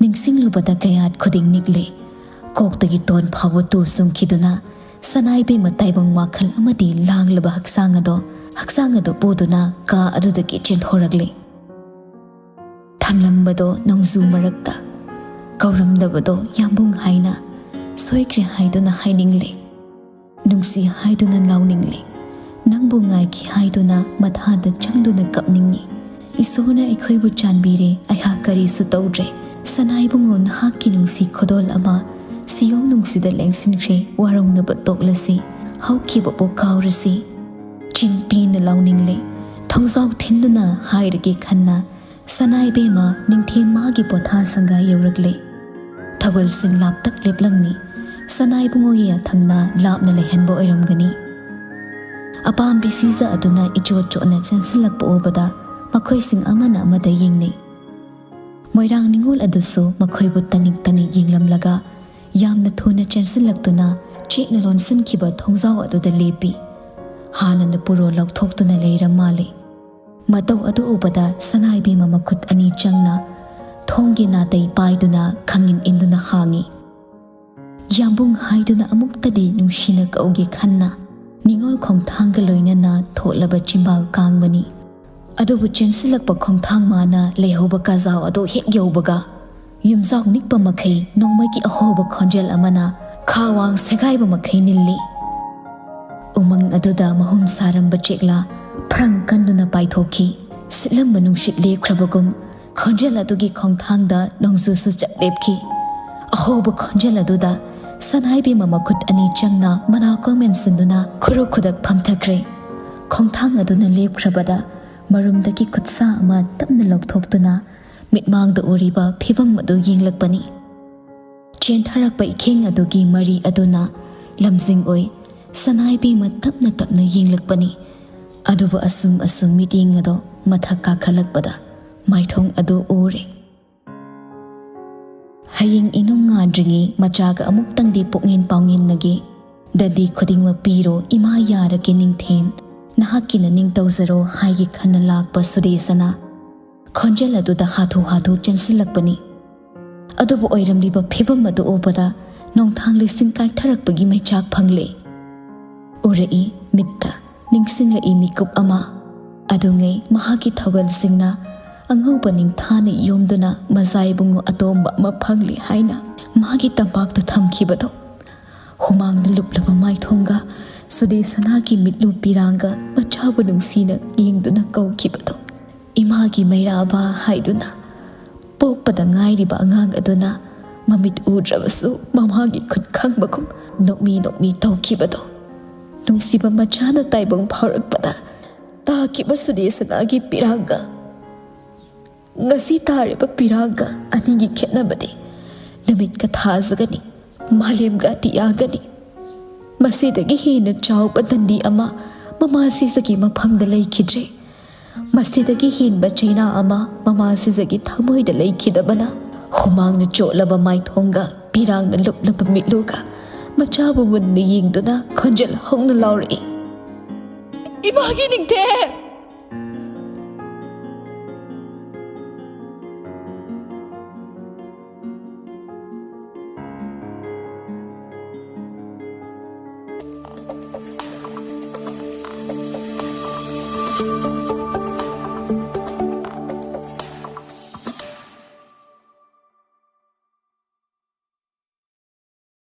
ꯅꯤꯡꯁꯤꯡꯂꯨꯕꯗ ꯀꯌꯥꯠ ꯈꯨꯗꯤꯡ ꯅꯤꯛꯂꯦ꯫ ꯀꯣꯛꯇꯒꯤ ꯇꯣꯟ ꯐꯥꯎꯕ ꯇꯨ ꯆꯨꯡꯈꯤꯗꯨꯅ ꯁꯅꯥꯏꯕꯦꯝꯃ ꯇꯥꯏꯕꯪ ꯋꯥꯈꯜ ꯑꯃꯗꯤ ꯂꯥꯡꯂꯕ ꯍꯛꯆꯥꯡ ꯑꯗꯣ, ꯍꯛꯆꯥꯡ ꯑꯗꯨ ꯄꯨꯗꯨꯅ ꯀꯥ ꯑꯗꯨꯗꯒꯤ ꯆꯦꯟꯊꯣꯔꯛꯂꯦ꯫ ꯊꯝꯂꯝꯕꯗꯣ ꯅꯣꯡꯖꯨ ꯃꯔꯛꯇ, ꯀꯧꯔꯝꯗꯕꯗꯣ ꯌꯥꯝꯕꯨꯡ ꯍꯥꯏꯅ, ꯁꯣꯏꯈ꯭ꯔꯦ ꯍꯥꯏꯗꯨꯅ ꯍꯥꯏꯅꯤꯡꯂꯦ꯫ ꯅꯨꯡꯁꯤ ꯍꯥꯏꯗꯨꯅ ꯂꯥꯎꯅꯤꯡꯂꯦ꯫ ꯅꯪꯕꯨ ꯉꯥꯏꯈꯤ ꯍꯥꯏꯗꯨꯅ ꯃꯊꯥꯗ ꯆꯪꯗꯨꯅ ꯀꯞꯅꯤꯡꯏ꯫ ꯏꯁꯣꯔꯅ ꯑꯩꯈꯣꯏꯕꯨ ꯆꯥꯟꯕꯤꯔꯦ, ꯑꯩꯍꯥꯛ ꯀꯔꯤꯁꯨ ꯇꯧꯗ꯭ꯔꯦ꯫ ꯁꯅꯥ ꯏꯕꯨꯡꯉꯣ, ꯅꯍꯥꯛꯀꯤ ꯅꯨꯡꯁꯤ ꯈꯨꯗꯣꯜ ꯑꯃ ꯁꯤꯌꯧ ꯅꯨꯡꯁꯤꯗ ꯂꯦꯡꯁꯤꯟꯈ꯭ꯔꯦ, ꯋꯥꯔꯧꯅꯕ ꯇꯣꯛꯂꯁꯤ, ꯍꯧꯈꯤꯕꯕꯨ ꯀꯥꯎꯔꯁꯤ꯫ ꯆꯤꯟ ꯄꯤꯅ ꯂꯥꯎꯅꯤꯡꯂꯦ꯫ ꯊꯧꯖꯥꯎ ꯊꯤꯟꯗꯨꯅ ꯍꯥꯏꯔꯒꯦ ꯈꯟꯅ, ꯁꯅꯥ ꯏꯕꯦꯝꯃ ꯅꯤꯡꯊꯦꯝ ꯃꯥꯒꯤ ꯄꯣꯊꯥ ꯁꯪꯒꯥ ꯌꯧꯔꯛꯂꯦ꯫ ꯊꯧꯒꯜꯁꯤꯡ ꯂꯥꯞꯇꯛ ꯂꯦꯞꯂꯝꯃꯤ꯫ ꯁꯅꯥ ꯏꯕꯨꯡꯉꯣꯒꯤ ꯌꯥꯊꯪꯅ ꯂꯥꯞꯅ ꯂꯩꯍꯟꯕ ꯑꯣꯏꯔꯝꯒꯅꯤ꯫ ꯑꯄꯥꯝꯕꯤ ꯁꯤꯖ ꯑꯗꯨꯅ ꯏꯆꯣꯠ ꯆꯣꯠꯅ ꯆꯦꯟꯁꯤꯜꯂꯛꯄ ꯎꯕꯗ ꯃꯈꯣꯏꯁꯤꯡ ꯑꯃꯅ ꯑꯃꯗ ꯌꯦꯡꯅꯩ꯫ ꯃꯣꯏꯔꯥꯡ ꯅꯤꯉꯣꯜ ꯑꯗꯨꯁꯨ ꯃꯈꯣꯏꯕꯨ ꯇꯅꯤꯛ ꯇꯅꯤꯛ ꯌꯦꯡꯂꯝꯂꯒ ꯌꯥꯝꯅ ꯊꯨꯅ ꯆꯦꯟꯁꯤꯜꯂꯛꯇꯨꯅ ꯆꯦꯠꯅ ꯂꯣꯟꯁꯤꯟꯈꯤꯕ ꯊꯣꯡꯖꯥꯎ ꯑꯗꯨꯗ ꯂꯦꯞꯄꯤ꯫ ꯍꯥꯟꯅꯅ ꯄꯨꯔꯣ ꯂꯧꯊꯣꯛꯇꯨꯅ ꯂꯩꯔ ꯃꯥꯜꯂꯤ꯫ ꯃꯇꯧ ꯑꯗꯨ ꯎꯕꯗ ꯁꯅꯥ ꯏꯕꯦꯝꯃ ꯃꯈꯨꯠ ꯑꯅꯤ ꯆꯪꯅ ꯊꯣꯡꯒꯤ ꯅꯥꯇꯩ ꯄꯥꯏꯗꯨꯅ ꯈꯪꯏꯟ ꯏꯟꯗꯨꯅ ꯍꯥꯡꯏ꯫ ꯌꯥꯝꯕꯨꯡ ꯍꯥꯏꯗꯨꯅ ꯑꯃꯨꯛꯇꯗꯤ ꯅꯨꯡꯁꯤꯅ ꯀꯧꯒꯦ ꯈꯟꯅ ꯅꯤꯉꯣꯜ ꯈꯣꯡꯊꯥꯡꯒ ꯂꯣꯏꯅꯅ ꯊꯣꯠꯂꯕ ꯆꯤꯝꯕꯥꯜ ꯀꯥꯡꯕꯅꯤ꯫ ꯑꯗꯨꯕꯨ ꯆꯦꯟꯁꯤꯜꯂꯛꯄ ꯈꯣꯡꯊꯥꯡ ꯃꯥꯅ ꯂꯩꯍꯧꯕ ꯀꯥꯖꯥꯎ ꯑꯗꯨ ꯍꯦꯛ ꯌꯧꯕꯒ ꯌꯨꯝꯖꯥꯎ ꯅꯤꯛꯄ ꯃꯈꯩ ꯅꯣꯡꯃꯩꯒꯤ ꯑꯍꯣꯕ ꯈꯣꯟꯖꯦꯜ ꯑꯃꯅ ꯈꯥꯋꯥꯡ ꯁꯦꯒꯥꯏꯕ ꯃꯈꯩ ꯅꯤꯜꯂꯤ꯫ ꯎꯃꯪ ꯑꯗꯨꯗ ꯃꯍꯨꯝ ꯁꯥꯔꯝꯕ ꯆꯦꯛꯂꯥ ꯐ꯭ꯔꯪ ꯀꯟꯗꯨꯅ ꯄꯥꯏꯊꯣꯛꯈꯤ꯫ ꯁꯤꯠꯂꯝꯕ ꯅꯨꯡꯁꯤꯠ ꯂꯦꯞꯈ꯭ꯔꯕꯒꯨꯝ ꯈꯣꯟꯖꯦꯜ ꯑꯗꯨꯒꯤ ꯈꯣꯡꯊꯥꯡꯗ ꯅꯣꯡꯖꯨꯁꯨ ꯆꯞ ꯂꯦꯞꯈꯤ꯫ ꯑꯍꯣꯕ ꯈꯣꯟꯖꯦꯜ ꯑꯗꯨꯗ ꯁꯅꯥꯏꯕꯦꯝꯃ ꯃꯈꯨꯠ ꯑꯅꯤ ꯆꯪꯅ ꯃꯅꯥꯀꯣꯡ ꯃꯦꯟꯁꯤꯟꯗꯨꯅ ꯈꯨꯔꯨ ꯈꯨꯗꯛ ꯐꯝꯊꯈ꯭ꯔꯦ꯫ ꯈꯣꯡꯊꯥꯡ ꯑꯗꯨꯅ ꯂꯦꯞꯈ꯭ꯔꯕꯗ ꯃꯔꯨꯝꯗꯒꯤ ꯈꯨꯠꯁꯥ ꯑꯃ ꯇꯞꯅ ꯂꯧꯊꯣꯛꯇꯨꯅ ꯃꯤꯠꯃꯥꯡꯗ ꯎꯔꯤꯕ ꯐꯤꯚꯝ ꯑꯗꯨ ꯌꯦꯡꯂꯛꯄꯅꯤ꯫ ꯆꯦꯟꯊꯔꯛꯄ ꯏꯈꯦꯡ ꯑꯗꯨꯒꯤ ꯃꯔꯤ ꯑꯗꯨꯅ ꯂꯝꯖꯤꯡ ꯑꯣꯏ ꯁꯅꯥꯏꯕꯦꯝꯃ ꯇꯞꯅ ꯇꯞꯅ ꯌꯦꯡꯂꯛꯄꯅꯤ꯫ ꯑꯗꯨꯕꯨ ꯑꯁꯨꯝ ꯑꯁꯨꯝ ꯃꯤꯠꯌꯦꯡ ꯑꯗꯣ ꯃꯊꯛ ꯀꯥꯈꯠꯂꯛꯄꯗ ꯃꯥꯏꯊꯣꯡ ꯑꯗꯨ ꯎꯔꯦ꯫ ꯍꯌꯦꯡ ꯏꯅꯨꯡ ꯉꯥꯟꯗ꯭ꯔꯤꯉꯩ ꯃꯆꯥꯒ ꯑꯃꯨꯛꯇꯪꯗꯤ ꯄꯨꯛꯉꯦꯟ ꯄꯥꯎꯉꯦꯟꯅꯒꯦ꯫ ꯗꯟꯗꯤ ꯈꯨꯗꯤꯡꯃꯛ ꯄꯤꯔꯣ ꯏꯃꯥ, ꯌꯥꯔꯒꯦ ꯅꯤꯡꯊꯦꯝ꯫ "ꯅꯍꯥꯛꯀꯤꯅ ꯅꯤꯡ ꯇꯧꯖꯔꯣ" ꯍꯥꯏꯒꯦ ꯈꯟꯅ ꯂꯥꯛꯄ ꯁꯨꯗꯦꯁꯅ ꯈꯣꯟꯖꯦꯜ ꯑꯗꯨꯗ ꯍꯥꯊꯨ ꯍꯥꯊꯨ ꯆꯦꯟꯁꯤꯜꯂꯛꯄꯅꯤ꯫ ꯑꯗꯨꯕꯨ ꯑꯣꯏꯔꯝꯂꯤꯕ ꯐꯤꯕꯝ ꯑꯗꯨ ꯎꯕꯗ ꯅꯣꯡꯊꯥꯡ ꯂꯩꯁꯤꯡ ꯀꯥꯏꯊꯔꯛꯄꯒꯤ ꯃꯩꯆꯥꯛ ꯐꯪꯂꯦ꯫ ꯎꯔꯛꯏ ꯃꯤꯠꯇ, ꯅꯤꯡꯁꯤꯡꯂꯛꯏ ꯃꯤꯀꯨꯞ ꯑꯃ꯫ ꯑꯗꯨꯉꯩ ꯃꯍꯥꯛꯀꯤ ꯊꯧꯒꯜꯁꯤꯡꯅ ꯑꯉꯧꯕ ꯅꯤꯡꯊꯥꯅ ꯌꯣꯝꯗꯨꯅ ꯃꯖꯥ ꯏꯕꯨꯡꯉꯣ ꯑꯇꯣꯝꯕ ꯑꯃ ꯐꯪꯂꯦ ꯍꯥꯏꯅ ꯃꯥꯒꯤ ꯇꯝꯄꯥꯛꯇ ꯊꯝꯈꯤꯕꯗꯣ꯫ ꯍꯨꯃꯥꯡꯅ ꯂꯨꯞꯂꯕ ꯃꯥꯏꯊꯣꯡꯒ ꯁꯨꯗꯦꯁꯅꯥꯒꯤ ꯃꯤꯠꯂꯨ ꯄꯤꯔꯥꯡꯒ ꯃꯆꯥꯕꯨ ꯅꯨꯡꯁꯤꯅ ꯌꯦꯡꯗꯨꯅ ꯀꯧꯈꯤꯕꯗꯣ꯫ ꯏꯃꯥꯒꯤ ꯃꯩꯔꯥꯕ ꯍꯥꯏꯗꯨꯅ ꯄꯣꯛꯄꯗ ꯉꯥꯏꯔꯤꯕ ꯑꯉꯥꯡ ꯑꯗꯨꯅ ꯃꯃꯤꯠ ꯎꯗ꯭ꯔꯕꯁꯨ ꯃꯃꯥꯒꯤ ꯈꯨꯠ ꯈꯪꯕꯒꯨꯝ ꯅꯣꯛꯃꯤ ꯅꯣꯛꯃꯤ ꯇꯧꯈꯤꯕꯗꯣ꯫ ꯅꯨꯡꯁꯤꯕ ꯃꯆꯥꯅ ꯇꯥꯏꯕꯪ ꯐꯥꯎꯔꯛꯄꯗ ꯇꯥꯈꯤꯕ ꯁꯨꯗꯦꯁꯅꯥꯒꯤ ꯄꯤꯔꯥꯡꯒ ꯉꯁꯤ ꯇꯥꯔꯤꯕ ꯄꯤꯔꯥꯡꯒ ꯑꯅꯤꯒꯤ ꯈꯦꯠꯅꯕꯗꯤ ꯅꯨꯃꯤꯠꯀ ꯊꯥꯖꯒꯅꯤ, ꯃꯥꯂꯦꯝꯒ ꯑꯇꯤꯌꯥꯒꯅꯤ꯫ ꯃꯁꯤꯗꯒꯤ ꯍꯦꯟꯅ ꯆꯥꯎꯕ ꯗꯟꯗꯤ ꯑꯃ ꯃꯃꯥ ꯁꯤꯖꯒꯤ ꯃꯐꯝꯗ ꯂꯩꯈꯤꯗ꯭ꯔꯦ꯫ ꯃꯁꯤꯗꯒꯤ ꯍꯦꯟꯕ ꯆꯩꯅꯥ ꯑꯃ ꯃꯃꯥ ꯁꯤꯖꯒꯤ ꯊꯃꯣꯏꯗ ꯂꯩꯈꯤꯗꯕꯅ, ꯍꯨꯃꯥꯡꯅ ꯆꯣꯠꯂꯕ ꯃꯥꯏꯊꯣꯡꯒ ꯄꯤꯔꯥꯡꯅ ꯂꯨꯞꯂꯕ ꯃꯤꯠꯂꯨꯒ ꯃꯆꯥꯕꯨ ꯃꯨꯟꯅ ꯌꯦꯡꯗꯨꯅ ꯈꯣꯟꯖꯦꯜ ꯍꯧꯅ ꯂꯥꯎꯔꯛꯏ, "ꯏꯃꯥꯒꯤ ꯅꯤꯡꯊꯦꯝ!"